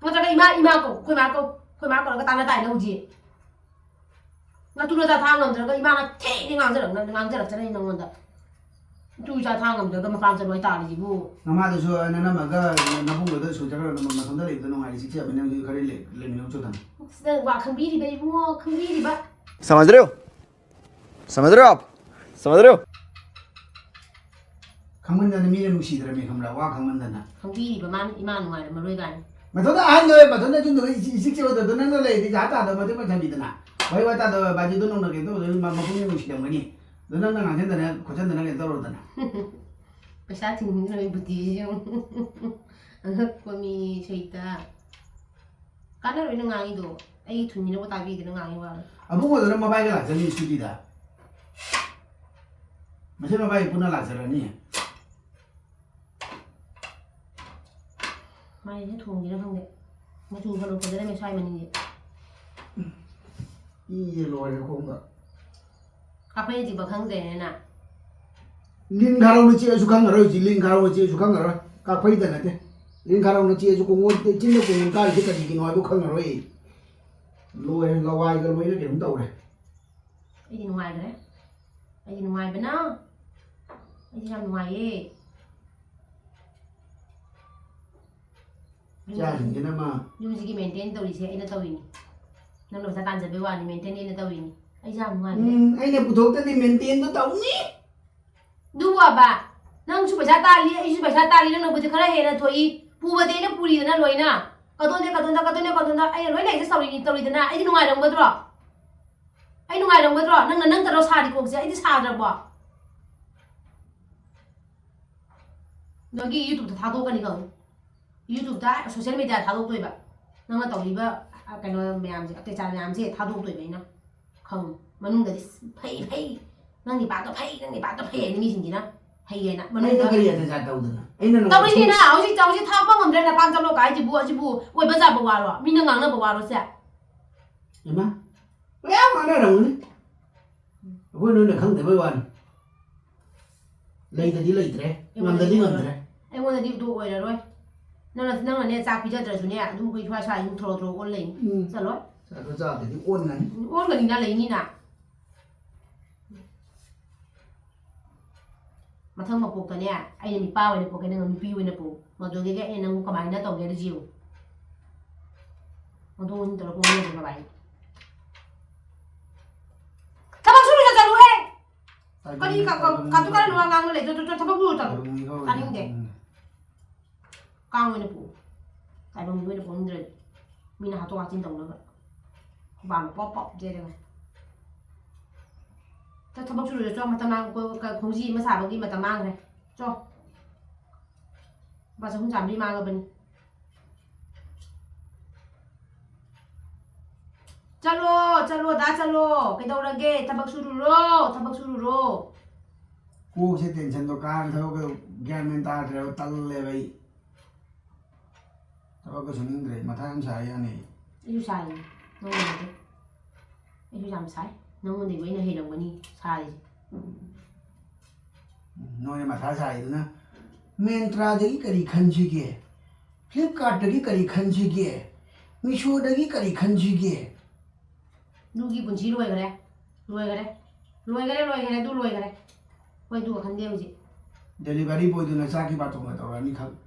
ꯅꯠꯇ꯭ꯔꯒ ꯏꯃꯥ, ꯏꯃꯥ ꯀꯧ, ꯑꯩꯈꯣꯏ ꯃꯥ ꯀꯧ, ꯑꯩꯈꯣꯏ ꯃꯥ ꯀꯧꯔꯒ ꯇꯥꯟꯅ ꯇꯥꯏꯅ ꯍꯧꯖꯤꯛ꯫ ꯅꯇꯨ ꯅꯆꯥ ꯊꯥ ꯉꯝꯗ꯭ꯔꯒ ꯏꯃꯥꯅ ꯊꯤꯅ ꯉꯥꯡꯖꯔꯛ-, ꯉꯥꯡꯖꯔꯛꯆꯔꯅꯤ ꯅꯪꯉꯣꯟꯗ꯫ ꯅꯇꯨ ꯏꯆꯥ ꯊꯥ ꯉꯝꯗ꯭ꯔꯒ ꯃꯄꯥꯝ ꯆꯠꯂꯣꯏ ꯇꯥꯔꯤꯁꯤꯕꯨ꯫ ꯅꯃꯥꯗꯨꯁꯨ ꯅꯅꯝꯃꯒ ꯅꯕꯨꯡꯗꯨꯗ ꯁꯨꯖꯈ꯭ꯔꯒ ꯅꯇꯣꯝꯇ ꯂꯩꯕꯗꯣ ꯅꯨꯡꯉꯥꯏꯔꯦ, ꯁꯤꯛꯆꯕ ꯅꯪꯁꯨ ꯈꯔ ꯂꯩ-, ꯂꯩꯃꯤꯟꯅꯧ ꯆꯣ ꯊꯝꯃꯣ꯫ ꯁꯤꯗ ꯋꯥ ꯈꯪꯕꯤꯔꯤꯕ ꯏꯕꯨꯡꯉꯣ, ꯈꯪꯕꯤꯔꯤꯕ꯫ समझ रहे हो? समझ रहे हो आप? समझ रहे हो? ꯈꯪꯃꯟꯗꯅ ꯃꯤꯅ ꯅꯨꯡꯁꯤꯗ꯭ꯔꯕꯅꯤ ꯈꯪꯕ꯭ꯔꯥ? ꯋꯥ ꯈꯪꯃꯟꯗꯅ꯫ ꯈꯪꯕꯤꯔꯤꯕ ꯃꯥꯅ ꯏꯃꯥ ꯅꯨꯡꯉꯥꯏꯔꯝꯃꯔꯣꯏ ꯀꯥꯏꯅ꯫ ꯃꯊꯟꯇ ꯑꯍꯟꯗ ꯑꯣꯏ, ꯃꯊꯟꯇ ꯌꯨꯝꯗ ꯏꯆꯤꯛ ꯏꯆꯤꯛ ꯆꯤꯛꯑꯣꯏꯗꯕꯗꯣ ꯅꯪꯅ ꯂꯩꯔꯗꯤ ꯖꯥꯠ ꯇꯥꯗꯕ ꯃꯇꯤꯛ ꯃꯊꯟꯕꯤꯗꯅ꯫ ꯋꯥꯍꯩ ꯋꯥꯇꯥꯗꯣ ꯕꯥꯖꯤꯗꯣ ꯅꯧꯅ ꯀꯩꯅꯣ ꯇꯧꯕꯗꯣ ꯃ-, ꯃꯄꯨꯛꯅꯤꯡ ꯅꯨꯡꯁꯤꯔꯝꯒꯅꯤ꯫ ꯑꯗꯣ ꯅꯪꯅ ꯉꯥꯡꯁꯤꯟꯗꯅ ꯈꯣꯠꯆꯟꯗꯅ ꯀꯩꯅꯣ ꯇꯧꯔꯣꯗꯅ꯫ ꯄꯩꯁꯥ ꯊꯤꯡꯅꯤꯡꯗ꯭ꯔꯕ ꯕꯨꯗꯤꯁꯦ ꯌꯦꯡꯉꯨ꯫ ꯑꯉꯛꯄ ꯃꯤ ꯁꯩꯇ꯫ ꯀꯥꯟꯅꯔꯣꯏ ꯅꯪ ꯉꯥꯡꯉꯤꯗꯣ꯫ ꯑꯩꯒꯤ ꯊꯨꯟꯁꯤꯅꯕꯨ ꯇꯥꯕꯤꯗꯦ ꯅꯪ ꯉꯥꯡꯉꯤ ꯋꯥꯗꯣ꯫ ꯑꯕꯨꯡꯉꯣꯗꯨꯅ ꯃꯕꯥꯏꯒ ꯂꯥꯛꯆꯅꯤ ꯁ꯭ꯀꯨꯇꯤꯗ꯫ ꯃꯁꯦꯟ ꯃꯕꯥꯏ ꯄꯨꯟꯅ ꯂꯥꯛꯆꯔꯅꯤ꯫ ꯃꯥꯏꯁꯦ ꯊꯣꯡꯒꯦꯔꯥ ꯈꯪꯗꯦ꯫ ꯃꯆꯨ ꯐꯅ ꯐꯖꯔꯝꯃꯦ ꯁ꯭ꯋꯥꯏ ꯃꯅꯤꯡꯁꯦ꯫ ꯏꯌꯦ ꯂꯣꯏꯔꯦ ꯈꯣꯡꯒ꯫ ꯀꯥꯐꯩꯅ ꯆꯤꯛꯄ ꯈꯪꯗ꯭ꯔꯦꯅꯦ ꯅꯪ꯫ ꯂꯤꯟ ꯈꯥꯔꯧꯅ ꯆꯤꯛꯑꯁꯨ ꯈꯪꯉꯔꯣꯏ ꯍꯧꯖꯤꯛ, ꯂꯤꯟ ꯈꯥꯔꯧꯅ ꯆꯤꯛꯑꯁꯨ ꯈꯪꯉꯔꯣꯏ꯫ ꯀꯥꯐꯩꯗ ꯅꯠꯇꯦ, ꯂꯤꯟ ꯈꯥꯔꯧꯅ ꯆꯤꯛꯑꯁꯨ ꯀꯣꯡꯒꯣꯟ ꯆꯤꯟꯗ ꯀꯣꯡꯒꯣꯟ ꯀꯥꯔꯤꯁꯦ ꯀꯔꯤꯒꯤꯅꯣ ꯍꯥꯏꯕ ꯈꯪꯉꯔꯣꯏ꯫ ꯂꯣꯏꯔꯦ, ꯂꯋꯥꯏꯒ ꯂꯣꯏꯅ ꯀꯩꯅꯣꯝ ꯇꯧꯔꯦ꯫ ꯑꯩꯗꯤ ꯅꯨꯡꯉꯥꯏꯈ꯭ꯔꯦ꯫ ꯑꯩꯗꯤ ꯅꯨꯡꯉꯥꯏꯕꯅ꯫ ꯑꯩꯗꯤ ꯌꯥꯝ ꯅꯨꯡꯉꯥꯏꯌꯦ꯫ ꯏꯆꯥꯁꯤꯡꯁꯤꯅ ꯃꯥ ꯌꯨꯝꯁꯤꯒꯤ ꯃꯦꯟꯇꯦꯟ ꯇꯧꯔꯤꯁꯦ ꯑꯩꯅ ꯇꯧꯔꯤꯅꯤ꯫ ꯅꯪꯅ ꯄꯩꯁꯥ ꯇꯥꯟꯖꯕꯩ ꯋꯥꯅꯤ, ꯃꯦꯟꯇꯦꯟ ꯑꯩꯅ ꯇꯧꯔꯤꯅꯤ꯫ ꯑꯩꯁꯦ ꯌꯥꯝ ꯅꯨꯡꯉꯥꯏꯈ꯭ꯔꯦ꯫ ꯎꯝ, ꯑꯩꯅ ꯄꯨꯊꯣꯛꯇꯗꯤ ꯃꯦꯟꯇꯦꯟꯗꯣ ꯇꯧꯅꯤ꯫ ꯑꯗꯨꯕꯨ ꯑꯕ, ꯅꯪꯁꯨ ꯄꯩꯁꯥ ꯇꯥꯜꯂꯤ, ꯑꯩꯁꯨ ꯄꯩꯁꯥ ꯇꯥꯜꯂꯤ, ꯅꯪꯅꯕꯨꯗꯤ ꯈꯔ ꯍꯦꯟꯅ ꯊꯣꯛꯏ꯫ ꯄꯨꯕꯗꯤ ꯑꯩꯅ ꯄꯨꯔꯤꯗꯅ ꯂꯣꯏꯅ꯫ ꯀꯗꯣꯟꯗꯦ, ꯀꯗꯣꯟꯗ, ꯀꯗꯣꯟꯗꯦ, ꯀꯗꯣꯟꯗ ꯑꯩꯅ ꯂꯣꯏꯅ ꯑꯦꯗꯖꯁ ꯇꯧꯔꯤꯅꯤ, ꯇꯧꯔꯤꯗꯅ꯫ ꯑꯩꯗꯤ ꯅꯨꯡꯉꯥꯏꯔꯝꯒꯗ꯭ꯔꯣ? ꯑꯩ ꯅꯨꯡꯉꯥꯏꯔꯝꯒꯗ꯭ꯔꯣ? ꯅꯪꯅ ꯅꯪ ꯇꯧꯔ ꯁꯥꯔꯤ ꯀꯣꯛꯁꯦ ꯑꯩꯗꯤ ꯁꯥꯗ꯭ꯔꯕꯣ? ꯅꯣꯏꯒꯤ YouTube-ꯇ ꯊꯥꯗꯣꯛꯀꯅꯤ ꯈꯪꯉꯨ꯫ YouTube-ꯇ, social media ꯊꯥꯗꯣꯛꯇꯣꯏꯕ꯫ ꯅꯪꯅ ꯇꯧꯔꯤꯕ, ꯑ, ꯀꯩꯅꯣ ꯃꯌꯥꯝꯁꯦ, ꯑꯇꯩꯆꯥꯔ ꯃꯌꯥꯝꯁꯦ ꯊꯥꯗꯣꯛꯇꯣꯏꯕ ꯑꯩꯅ꯫ ꯈꯪꯉꯨ꯫ ꯃꯅꯨꯡꯗꯗꯤ "ꯐꯩ, ꯐꯩ, ꯅꯪ ꯅꯤꯄꯥꯗꯣ ꯐꯩ, ꯅꯪ ꯅꯤꯄꯥꯗꯣ ꯐꯩ" ꯍꯥꯏꯅ ꯃꯤꯁꯤꯡꯁꯤꯅ ꯐꯩ ꯍꯥꯏꯅ꯫ ꯑꯩꯅ ꯃꯅꯨꯡꯗ ꯀꯔꯤ ꯑꯇꯩꯆꯥꯔ ꯇꯧꯗꯅ? ꯑꯩꯅ ꯅꯉꯣꯟꯗ ꯇꯧꯔꯤꯅꯤꯅ ꯍꯧꯖꯤꯛ, ꯍꯧꯖꯤꯛ ꯊꯥꯛꯄ ꯉꯝꯗ꯭ꯔꯦ, ꯅꯄꯥꯝ ꯆꯠꯂꯣ ꯀꯥꯏꯁꯤꯕꯨ, ꯑꯁꯤꯕꯨ ꯑꯣꯏꯕ ꯌꯥꯕ ꯋꯥꯔꯣ? ꯃꯤꯅ ꯉꯥꯡꯅꯕ ꯋꯥꯔꯣ ꯁꯦ? ꯏꯃꯥ, ꯃꯌꯥꯝ ꯉꯥꯡꯅꯔꯝꯒꯅꯤ꯫ ꯑꯩꯈꯣꯏ ꯅꯣꯏꯅ ꯈꯪꯗꯕꯩ ꯋꯥꯅꯤ꯫ ꯂꯩꯇꯗꯤ ꯂꯩꯇ꯭ꯔꯦ, ꯉꯝꯗꯗꯤ ꯉꯝꯗ꯭ꯔꯦ꯫ ꯑꯩꯉꯣꯟꯗꯗꯤ ꯑꯗꯨ ꯑꯣꯏꯔꯔꯣꯏ꯫ ꯅꯪꯅ, ꯅꯪꯅꯅꯦ ꯆꯥꯛ ꯄꯤꯖꯗ꯭ꯔꯁꯨꯅꯦ ꯑꯗꯨꯝ ꯑꯩꯈꯣꯏ ꯁ꯭ꯋꯥꯏ ꯁ꯭ꯋꯥꯏ ꯑꯗꯨꯝ ꯊꯣꯔꯣ ꯊꯣꯔꯣ ꯑꯣꯟ ꯂꯩꯅꯤ꯫ ꯎꯝ꯫ ꯆꯠꯂꯣꯏ꯫ ꯆꯥꯛꯇꯣ ꯆꯥꯗ꯭ꯔꯗꯤ ꯑꯣꯟꯒꯅꯤ꯫ ꯑꯣꯟꯒꯅꯤꯅ ꯂꯩꯅꯤꯅ꯫ ꯃꯊꯪ ꯃꯄꯣꯛꯇꯅꯦ ꯑꯩꯅ ꯅꯨꯄꯥ ꯑꯣꯏꯅ ꯄꯣꯛꯀꯦ, ꯅꯪꯅ ꯅꯨꯄꯤ ꯑꯣꯏꯅ ꯄꯣꯛꯎ꯫ ꯃꯗꯨꯗꯒꯤ ꯑꯩꯅ ꯅꯪꯕꯨ ꯀꯃꯥꯏꯅ ꯇꯧꯒꯦ ꯍꯥꯏꯗꯣ ꯌꯦꯡꯉꯨ꯫ ꯃꯗꯨ ꯑꯣꯏꯅ ꯇꯧꯔꯒ ꯄꯣꯛꯃꯤꯟꯅꯁꯦ ꯃꯕꯥꯅꯤ꯫ ꯊꯕꯛ ꯁꯨꯔꯨꯆꯣ ꯆꯠꯂꯨꯍꯦ꯫ ꯀꯔꯤ ꯀ-, ꯀ-, ꯀꯥꯇꯨ ꯀꯥꯔꯟ ꯋꯥ ꯉꯥꯡꯉ ꯂꯩꯗꯣ? ꯆꯠꯂꯣ, ꯆꯠꯂꯣ, ꯊꯕꯛ ꯁꯨꯔꯨꯆꯣ ꯆꯠꯂꯣ꯫ ꯇꯥꯅꯤꯡꯗꯦ꯫ ꯀꯥꯡ ꯑꯣꯏꯅ ꯄꯣꯛꯎ꯫ ꯇꯥꯏꯕꯪ ꯃꯤ ꯑꯣꯏꯅ ꯄꯣꯛꯅꯤꯡꯗ꯭ꯔꯗꯤ꯫ ꯃꯤꯅ ꯍꯥꯠꯇꯣꯛ ꯍꯥꯠꯆꯤꯟ ꯇꯧꯅꯕ꯫ ꯈꯨꯕꯥꯛꯅ ꯄꯣꯞ ꯄꯣꯞ ꯌꯩꯔꯒ꯫ ꯆꯠ, ꯊꯕꯛ ꯁꯨꯔꯨꯆꯣ ꯆꯣ, ꯃꯇꯝ ꯃꯥꯡ-, ꯀ-, ꯀ-, ꯈꯣꯡꯖꯤ ꯑꯃ ꯁꯥꯕꯒꯤ ꯃꯇꯝ ꯃꯥꯡꯈ꯭ꯔꯦ꯫ ꯆꯣ꯫ ꯂꯨꯄꯥ ꯆꯍꯨꯝ ꯆꯥꯝꯃꯔꯤ ꯃꯥꯡꯉꯕꯅꯤ꯫ ꯆꯠꯂꯣ, ꯆꯠꯂꯣ, ꯗꯥ ꯆꯠꯂꯣ꯫ ꯀꯩꯗꯧꯔꯒꯦ? ꯊꯕꯛ ꯁꯨꯔꯨꯔꯣ, ꯊꯕꯛ ꯁꯨꯔꯨꯔꯣ꯫ ꯀꯣꯛꯁꯦ ꯇꯦꯟꯁꯟꯗꯣ ꯀꯥꯔꯒ ꯊꯕꯛꯀ ꯒ꯭ꯌꯥꯟ ꯃꯦꯟ ꯇꯥꯗ꯭ꯔꯦꯕ, ꯇꯜꯂꯦꯕ ꯑꯩ꯫ ꯊꯕꯛꯀ ꯁꯨꯅꯤꯡꯗ꯭ꯔꯦ, ꯃꯊꯥ ꯌꯥꯝ ꯁꯥꯏ ꯌꯥꯅꯤ꯫ ꯑꯩꯁꯨ ꯁꯥꯏꯌꯦ, ꯅꯪꯉꯣꯟꯗꯗꯤ꯫ ꯑꯩꯁꯨ ꯌꯥꯝ ꯁꯥꯏ꯫ ꯅꯪꯉꯣꯟꯗꯩꯕꯨ ꯑꯩꯅ ꯍꯦꯜꯂꯝꯒꯅꯤ ꯁꯥꯔꯤꯁꯦ꯫ ꯅꯣꯏꯅ ꯃꯊꯥ ꯁꯥꯏꯗꯨꯅ Myntraꯗꯒꯤ ꯀꯔꯤ ꯈꯟꯁꯤꯒꯦ? Flipkartꯇꯒꯤ ꯀꯔꯤ ꯈꯟꯁꯤꯒꯦ? Meeshoꯗꯒꯤ ꯀꯔꯤ ꯈꯟꯁꯤꯒꯦ? ꯅꯨꯒꯤ ꯄꯨꯟꯁꯤ ꯂꯣꯏꯈ꯭ꯔꯦ꯫ ꯂꯣꯏꯈ꯭ꯔꯦ꯫ ꯂꯣꯏꯈ꯭ꯔꯦ, ꯂꯣꯏꯈ꯭ꯔꯦ, ꯑꯗꯨ ꯂꯣꯏꯈ꯭ꯔꯦ꯫ ꯍꯣꯏ, ꯑꯗꯨꯒ ꯈꯟꯗꯦ ꯍꯧꯖꯤꯛ꯫ Delivery boyꯗꯨꯅ ꯆꯥꯛꯀꯤ ꯕꯥꯇꯣꯟꯒ ꯇꯧꯔꯛꯑꯅꯤ ꯈꯪ-,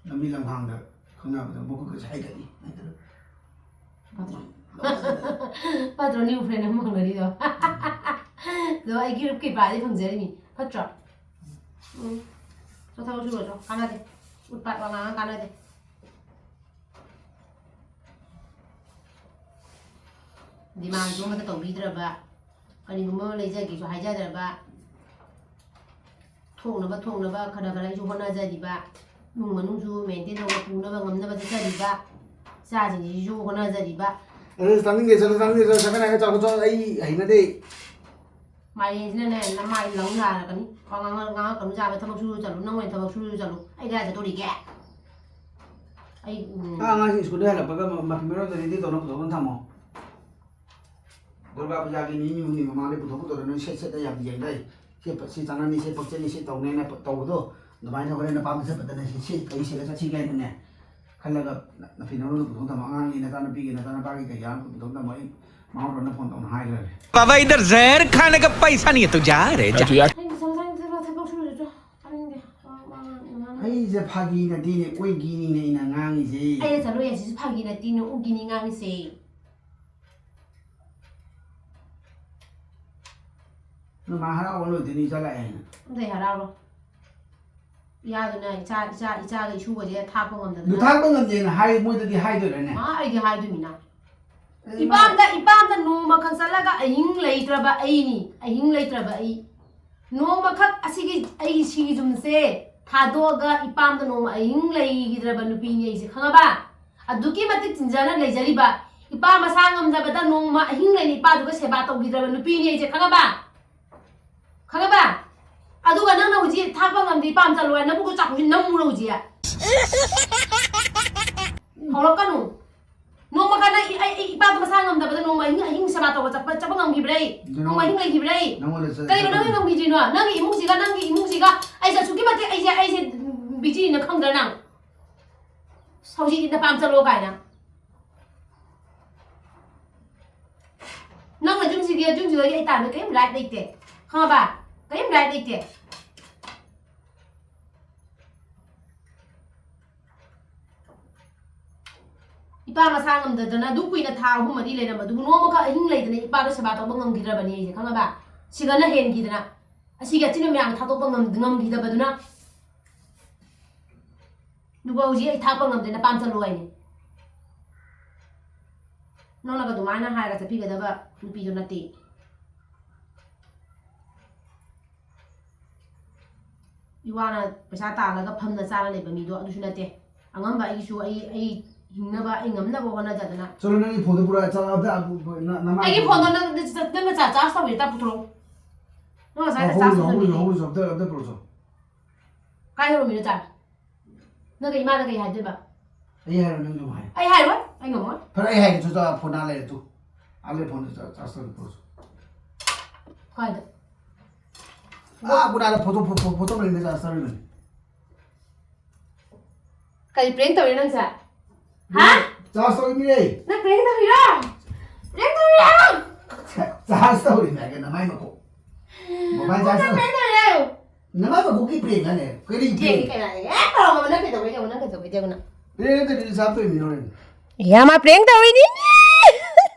ꯂꯝꯕꯤ ꯂꯝꯈꯥꯡꯗ ꯈꯪꯅꯕꯗ ꯃꯈꯨꯠꯀꯁꯦ ꯍꯥꯏꯒꯠꯂꯤ꯫ ꯐꯠꯇ꯭ꯔꯣ? ꯐꯠꯇ꯭ꯔꯣ new friend ꯑꯃ ꯐꯪꯅꯔꯤꯗꯣ? ꯑꯗꯣ ꯑꯩ ꯒ꯭ꯔꯨꯞꯀꯤ ꯄꯥꯗꯤ ꯐꯪꯖꯔꯤꯃꯤ꯫ ꯐꯠꯇ꯭ꯔꯣ? ꯎꯝ꯫ ꯆꯣ, ꯊꯕꯛ ꯁꯨꯔꯣ, ꯆꯣ꯫ ꯀꯥꯟꯅꯗꯦ꯫ ꯎꯠꯄꯥꯠ ꯋꯥ ꯉꯥꯡꯉ ꯀꯥꯟꯅꯗꯦ꯫ Demandꯁꯨ ꯑꯃꯠꯇ ꯇꯧꯕꯤꯗ꯭ꯔꯕ, ꯀꯔꯤꯒꯨꯝꯕ ꯑꯃ ꯂꯩꯖꯒꯦꯁꯨ ꯍꯥꯏꯖꯗ꯭ꯔꯕ, ꯊꯣꯛꯅꯕ ꯊꯣꯛꯅꯕ ꯈꯔ ꯈꯔ ꯑꯩꯁꯨ ꯍꯣꯠꯅꯖꯔꯤꯕ, ꯏꯃꯨꯡ ꯃꯅꯨꯡꯁꯨ maintain ꯇꯧꯕ ꯄꯨꯅꯕ ꯉꯝꯅꯕ ꯆꯠꯆꯔꯤꯕ, ꯏꯆꯥꯁꯤꯡꯁꯤꯁꯨ ꯍꯣꯠꯅꯖꯔꯤꯕ꯫ ꯑꯗꯨ ꯇꯥꯅꯤꯡꯗꯦ, ꯆꯠꯂꯣ, ꯇꯥꯅꯤꯡꯗꯦ, ꯆꯠꯂꯣ, ꯁꯒꯥꯏ ꯅꯥꯏꯔꯒ ꯆꯥꯎ, ꯆꯥꯎ, ꯑꯩ ꯍꯩꯅꯗꯦ꯫ ꯃꯥꯏꯔꯦꯟꯁꯤꯅꯅꯦ, ꯅꯃꯥꯏ ꯂꯪ ꯅꯥꯔꯛꯀꯅꯤ꯫ ꯋꯥ ꯉꯥꯡꯉ-, ꯉꯥꯡꯉꯛꯀꯅꯨ, ꯌꯥꯕ ꯊꯕꯛ ꯁꯨꯔꯨ ꯆꯠꯂꯨ, ꯅꯪ ꯑꯣꯏꯅ ꯊꯕꯛ ꯁꯨꯔꯨ ꯆꯠꯂꯨ, ꯑꯩ ꯀꯗꯥꯏ ꯆꯠꯇꯣꯔꯤꯒꯦ? ꯑꯩ, ꯎꯝ꯫ ꯑꯥ, ꯑꯉꯥꯡꯁꯤꯡ ꯁ꯭ꯀꯨꯜꯗ ꯍꯜꯂꯛꯄꯒ ꯃ-, ꯃꯐꯤ ꯃꯔꯣꯟꯗꯣ ready ꯇꯧꯅ ꯄꯨꯊꯣꯛꯅ ꯊꯝꯃꯣ꯫ ꯗꯨꯔꯒꯥ ꯄꯨꯖꯥꯒꯤ ꯅꯤꯅꯤ ꯍꯨꯝꯅꯤ ꯃꯃꯥꯡꯗ ꯄꯨꯊꯣꯛ ꯄꯨꯊꯣꯛꯇꯅ ꯅꯣꯏ ꯁꯦꯠ ꯁꯦꯠꯇ ꯌꯥꯝ ꯌꯦꯡꯗꯣꯏ꯫ ꯁꯤ ꯄ-, ꯁꯤ ꯆꯥꯅꯅꯤ, ꯁꯤ ꯄꯛꯆꯅꯤ, ꯁꯤ ꯇꯧꯅꯦꯅ ꯄ-, ꯇꯧꯕꯗꯣ, ꯑꯗꯨꯃꯥꯏꯅ ꯍꯣꯔꯦꯟ ꯅꯄꯥꯝꯗ ꯆꯠꯄꯗꯅ ꯁꯤ, ꯁꯤ ꯀꯩ ꯁꯦꯠꯂ ꯆꯠꯁꯤ ꯀꯥꯏꯅꯅꯦ ꯈꯜꯂꯒ ꯅ-, ꯅꯐꯤ ꯅꯔꯣꯜꯗꯣ ꯄꯨꯊꯣꯛ ꯊꯝꯃꯣ꯫ ꯑꯉꯥꯡꯒꯤ ꯅꯆꯥꯅꯨꯄꯤꯒꯤ, ꯅꯆꯥꯅꯨꯄꯥꯒꯤ ꯀꯩꯀꯥ ꯑꯃ ꯄꯨꯊꯣꯛ ꯊꯝꯃꯣ꯫ ꯑꯩ ꯃꯥ ꯍꯣꯔꯣꯟꯗ phone ꯇꯧꯅ ꯍꯥꯏꯈ꯭ꯔꯒꯦ꯫ बाबा, इधर जहर खाने का पैसा नहीं है, तू जा रे, जा। ꯑꯩ ꯃꯁꯥ ꯃꯁꯥꯒꯤ ꯊꯕꯛ, ꯊꯕꯛ ꯁꯨꯔꯨ ꯆꯠꯂꯣ꯫ ꯇꯥꯅꯤꯡꯗꯦ꯫ ꯋꯥ, ꯋꯥ ꯉꯥꯡ-, ꯉꯥꯡ-, ꯑꯩꯁꯦ ꯐꯥꯒꯤ ꯅꯠꯇꯦꯅꯦ, ꯑꯣꯏꯒꯤꯅꯤꯅꯦ ꯑꯩꯅ ꯉꯥꯡꯉꯤꯁꯦ꯫ ꯑꯩꯅ ꯆꯠꯂꯣꯏ ꯍꯥꯏꯁꯤꯁꯨ ꯐꯥꯒꯤ ꯅꯠꯇꯦꯅꯦ, ꯎꯒꯤꯅꯤ ꯉꯥꯡꯉꯤꯁꯦ꯫ ꯅꯣꯏ ꯃꯥ ꯍꯔꯥꯎꯕ ꯂꯣꯏꯗꯣꯏꯅꯤ ꯆꯠꯂꯛꯑꯦꯅ꯫ ꯑꯝꯇ ꯍꯔꯥꯎꯔꯣ꯫ ꯏꯌꯥꯗꯨꯅ ꯏꯆꯥ, ꯏꯆꯥ, ꯏꯆꯥꯒ ꯏꯁꯨꯒꯁꯦ ꯊꯥꯛꯄ ꯉꯝꯗꯗꯅ꯫ ꯅꯨ ꯊꯥꯛꯄ ꯉꯝꯗꯦꯅ ꯍꯥꯏ, ꯃꯣꯏꯗꯗꯤ ꯍꯥꯏꯗꯣꯏꯔꯅꯦ? ꯃꯥ ꯑꯩꯗꯤ ꯍꯥꯏꯗꯣꯏꯃꯤꯅ꯫ ꯑꯦ, ꯏꯄꯥꯝꯗ, ꯏꯄꯥꯝꯗ ꯅꯣꯡꯃꯈꯛ ꯆꯠꯂꯒ ꯑꯍꯤꯡ ꯂꯩꯇ꯭ꯔꯕ ꯑꯩꯅꯤ, ꯑꯍꯤꯡ ꯂꯩꯇ꯭ꯔꯕ ꯑꯩ꯫ ꯅꯣꯡꯃꯈꯛ ꯑꯁꯤꯒꯤ, ꯑꯩꯒꯤ ꯁꯤꯒꯤ ꯌꯨꯝꯁꯦ ꯊꯥꯗꯣꯛꯑꯒ ꯏꯄꯥꯝꯗ ꯅꯣꯡꯃ ꯑꯍꯤꯡ ꯂꯩꯈꯤꯗ꯭ꯔꯕ ꯅꯨꯄꯤꯅꯤ ꯑꯩꯁꯦ, ꯈꯪꯉꯕ? ꯑꯗꯨꯛꯀꯤ ꯃꯇꯤꯛ ꯆꯤꯟꯖꯅ ꯂꯩꯖꯔꯤꯕ, ꯏꯄꯥ ꯃꯁꯥ ꯉꯝꯗꯕꯗ ꯅꯣꯡꯃ ꯑꯍꯤꯡ ꯂꯩꯅ ꯏꯄꯥꯗꯨꯒ ꯁꯦꯕꯥ ꯇꯧꯈꯤꯗ꯭ꯔꯕ ꯅꯨꯄꯤꯅꯤ ꯑꯩꯁꯦ, ꯈꯪꯉꯕ? ꯈꯪꯉꯕ? ꯑꯗꯨꯒ ꯅꯪꯅ ꯍꯧꯖꯤꯛ ꯊꯥꯛꯄ ꯉꯝꯗꯦ, ꯏꯄꯥꯝ ꯆꯠꯂꯣ ꯍꯥꯏ, ꯅꯕꯨꯛꯇꯣ ꯆꯥꯛꯈꯨꯝꯁꯤ ꯅꯝꯃꯨꯔꯣ ꯍꯧꯖꯤꯛ꯫ ꯍꯧꯔꯛꯀꯅꯨ꯫ ꯅꯣꯡꯃ ꯈꯔ ꯅꯪ ꯑꯩ, ꯑꯩ ꯏꯄꯥꯗꯣ ꯃꯁꯥ ꯉꯝꯗꯕꯗ ꯅꯣꯡꯃ ꯑꯍꯤꯡ, ꯑꯍꯤꯡ ꯁꯦꯕꯥ ꯇꯧꯕ ꯆꯠꯄ, ꯆꯠꯄ ꯉꯝꯈꯤꯕ꯭ꯔꯥ ꯑꯩ? ꯑꯗꯨ ꯅꯣꯡꯃ ꯑꯍꯤꯡ ꯂꯩꯈꯤꯕ꯭ꯔꯥ ꯑꯩ? ꯅꯪꯉꯣꯟꯗ ꯆꯠ-, ꯀꯩꯅꯣ ꯅꯪꯒꯤ ꯆꯠꯄ ꯉꯝꯈꯤꯗ꯭ꯔꯤꯅꯣ? ꯅꯪꯒꯤ ꯏꯃꯨꯡꯁꯤꯒ, ꯅꯪꯒꯤ ꯏꯃꯨꯡꯁꯤꯒ ꯑꯩꯁꯦ ꯑꯁꯨꯛꯀꯤ ꯃꯇꯤꯛ ꯑꯩꯁꯦ, ꯑꯩꯁꯦ ꯕꯤꯖꯤꯅ ꯈꯪꯗ꯭ꯔꯥ ꯅꯪ? ꯍꯧꯖꯤꯛꯇꯤ ꯅꯄꯥꯝ ꯆꯠꯂꯣ ꯀꯥꯏꯅ꯫ ꯅꯪꯅ ꯌꯨꯝꯁꯤꯒꯤ, ꯌꯨꯝꯁꯤꯗꯒꯤ ꯑꯩ ꯇꯥꯟꯕ ꯀꯔꯤꯝ ꯔꯥꯏꯠ ꯂꯩꯇꯦ꯫ ꯈꯪꯉꯕ? ꯀꯔꯤꯝ ꯔꯥꯏꯠ ꯂꯩꯇꯦ꯫ ꯏꯄꯥ ꯃꯁꯥ ꯉꯝꯗꯗꯅ ꯑꯗꯨ ꯀꯨꯏꯅ ꯊꯥ ꯑꯍꯨꯝ ꯃꯔꯤ ꯂꯩꯔꯝꯕꯗꯨꯕꯨ ꯅꯣꯡꯃꯈꯛ ꯑꯍꯤꯡ ꯂꯩꯗꯅ ꯏꯄꯥꯗꯣ ꯁꯦꯕꯥ ꯇꯧꯕ ꯉꯝꯈꯤꯗ꯭ꯔꯕꯅꯤ ꯑꯩꯁꯦ, ꯈꯪꯉꯕ? ꯁꯤꯒꯅ ꯍꯦꯟꯈꯤꯗꯅ, ꯑꯁꯤꯒꯤ ꯑꯆꯤꯟꯕ ꯃꯌꯥꯝ ꯊꯥꯗꯣꯛꯄ ꯉꯝ-, ꯉꯝꯈꯤꯗꯕꯗꯨꯅ꯫ ꯑꯗꯨꯒ ꯍꯧꯖꯤꯛ ꯑꯩ ꯊꯥꯛꯄ ꯉꯝꯗꯦ, ꯅꯄꯥꯝ ꯆꯠꯂꯣ ꯍꯥꯏꯅꯤ꯫ ꯅꯪꯅꯒ ꯑꯗꯨꯃꯥꯏꯅ ꯍꯥꯏꯔꯒ ꯆꯠꯄꯤꯒꯗꯕ ꯅꯨꯄꯤꯗꯨ ꯅꯠꯇꯦ꯫ ꯏꯋꯥꯅ ꯄꯩꯁꯥ ꯇꯥꯜꯂꯒ ꯐꯝꯅ ꯆꯥꯔ ꯂꯩꯕ ꯃꯤꯗꯣ ꯑꯗꯨꯁꯨ ꯅꯠꯇꯦ꯫ ꯑꯉꯝꯕ ꯑꯩꯒꯤꯁꯨ ꯑꯩ, ꯑꯩ ꯍꯤꯡꯅꯕ, ꯑꯩ ꯉꯝꯅꯕ ꯍꯣꯠꯅꯖꯗꯅ꯫ ꯆꯠꯂꯣ, ꯅꯪꯒꯤ ꯐꯣꯟꯗꯣ ꯄꯨꯔꯛꯑꯣ, ꯆꯠꯂꯣ, ꯑꯝꯇ, ꯑꯝꯇ, ꯅ-, ꯅꯃꯥꯏ ꯑꯩꯒꯤ ꯐꯣꯟꯗꯣ ꯅꯪ, ꯅꯪ ꯉꯁꯥꯏ ꯆꯥꯔꯖ ꯇꯧꯕꯤꯔ ꯇꯞ ꯄꯨꯊꯣꯔꯛꯎ꯫ ꯅꯪ ꯉꯁꯥꯏ ꯍꯧꯔꯨꯆꯣ, ꯆꯥꯔꯖ ꯍꯧꯔꯨꯆꯣ, ꯇꯧꯕꯤꯔ ꯍꯧꯔꯨꯆꯣ, ꯑꯝꯇ, ꯑꯝꯇ ꯄꯨꯔꯛꯎꯆꯣ꯫ ꯀꯥꯏ ꯍꯧꯔꯝꯃꯤꯅꯣ ꯆꯥꯔꯖ? ꯅꯪꯒ ꯏꯃꯥꯗ ꯀꯩ ꯍꯥꯏꯗꯣꯏꯕ? ꯑꯩ ꯍꯥꯏꯔꯣ, ꯅꯪ ꯑꯗꯨꯝ ꯍꯥꯏ꯫ ꯑꯩ ꯍꯥꯏꯔꯣꯏ, ꯑꯩ ꯉꯝꯃꯣꯏ꯫ ꯐꯔꯦ, ꯑꯩ ꯍꯥꯏꯒꯦ, ꯆꯨꯆꯥ ꯐꯣꯟ ꯑꯥ ꯂꯩꯔꯦ ꯇꯨ꯫ ꯑꯥ ꯂꯩ ꯐꯣꯟꯗꯨ ꯆꯥ-, ꯆꯥꯔꯖ ꯇꯧꯔ ꯄꯨꯔꯛꯎꯆꯣ꯫ ꯀꯥꯏꯗ? ꯑꯥ, ꯀꯨꯅꯥꯗ ꯐꯣꯇꯣ, ꯐꯣ-, ꯐꯣ-, ꯐꯣꯇꯣ ꯐ꯭ꯔꯦꯝꯗ ꯆꯥꯔꯖ ꯇꯧꯔꯤꯕꯅꯤ꯫ ꯀꯔꯤ ꯄ꯭ꯔꯦꯡ ꯇꯧꯔꯤ ꯅꯪꯁꯦ? ꯍꯥ? ꯆꯥꯔꯖ ꯇꯧꯔꯤꯃꯤꯅꯦ꯫ ꯅꯪ ꯄ꯭ꯔꯦꯡ ꯇꯧꯔꯤꯔꯣ? ꯄ꯭ꯔꯦꯡ ꯇꯧꯔꯤꯔꯣ? ꯆꯥꯔꯖ ꯇꯧꯔꯤꯅꯦ ꯍꯥꯏꯒ ꯅꯃꯥꯏ ꯃꯈꯣꯛ꯫ ꯃꯣꯕꯥꯏꯜ ꯅꯪ ꯆꯥꯔꯖ ꯇꯧꯔꯤ꯫ ꯄ꯭ꯔꯦꯡ ꯇꯧꯔꯤꯔꯣ? ꯅꯃꯥꯏ ꯃꯈꯣꯛꯀꯤ ꯄ꯭ꯔꯦꯡ ꯍꯥꯏꯅꯦ꯫ ꯀꯔꯤ ꯄ꯭ꯔꯦꯡ? ꯄ꯭ꯔꯦꯡ ꯀꯩꯅꯣ ꯍꯥꯏꯅꯦ? ꯑꯦ, ꯇꯧꯔꯝꯃꯣ, ꯅꯪ ꯀꯩꯗꯧꯕꯩ ꯇꯧꯕ? ꯅꯪ ꯀꯩꯗꯧꯕꯩ ꯇꯧꯕ ꯅꯪ? ꯄ꯭ꯔꯦꯡ ꯅꯠꯇꯦ, ꯔꯤꯜꯁ ꯍꯥꯞꯇꯣꯏꯅꯤ ꯍꯣꯔꯦꯟ꯫ ꯌꯥ, ꯃꯥ ꯄ꯭ꯔꯦꯡ ꯇꯧꯔꯤꯅꯤ꯫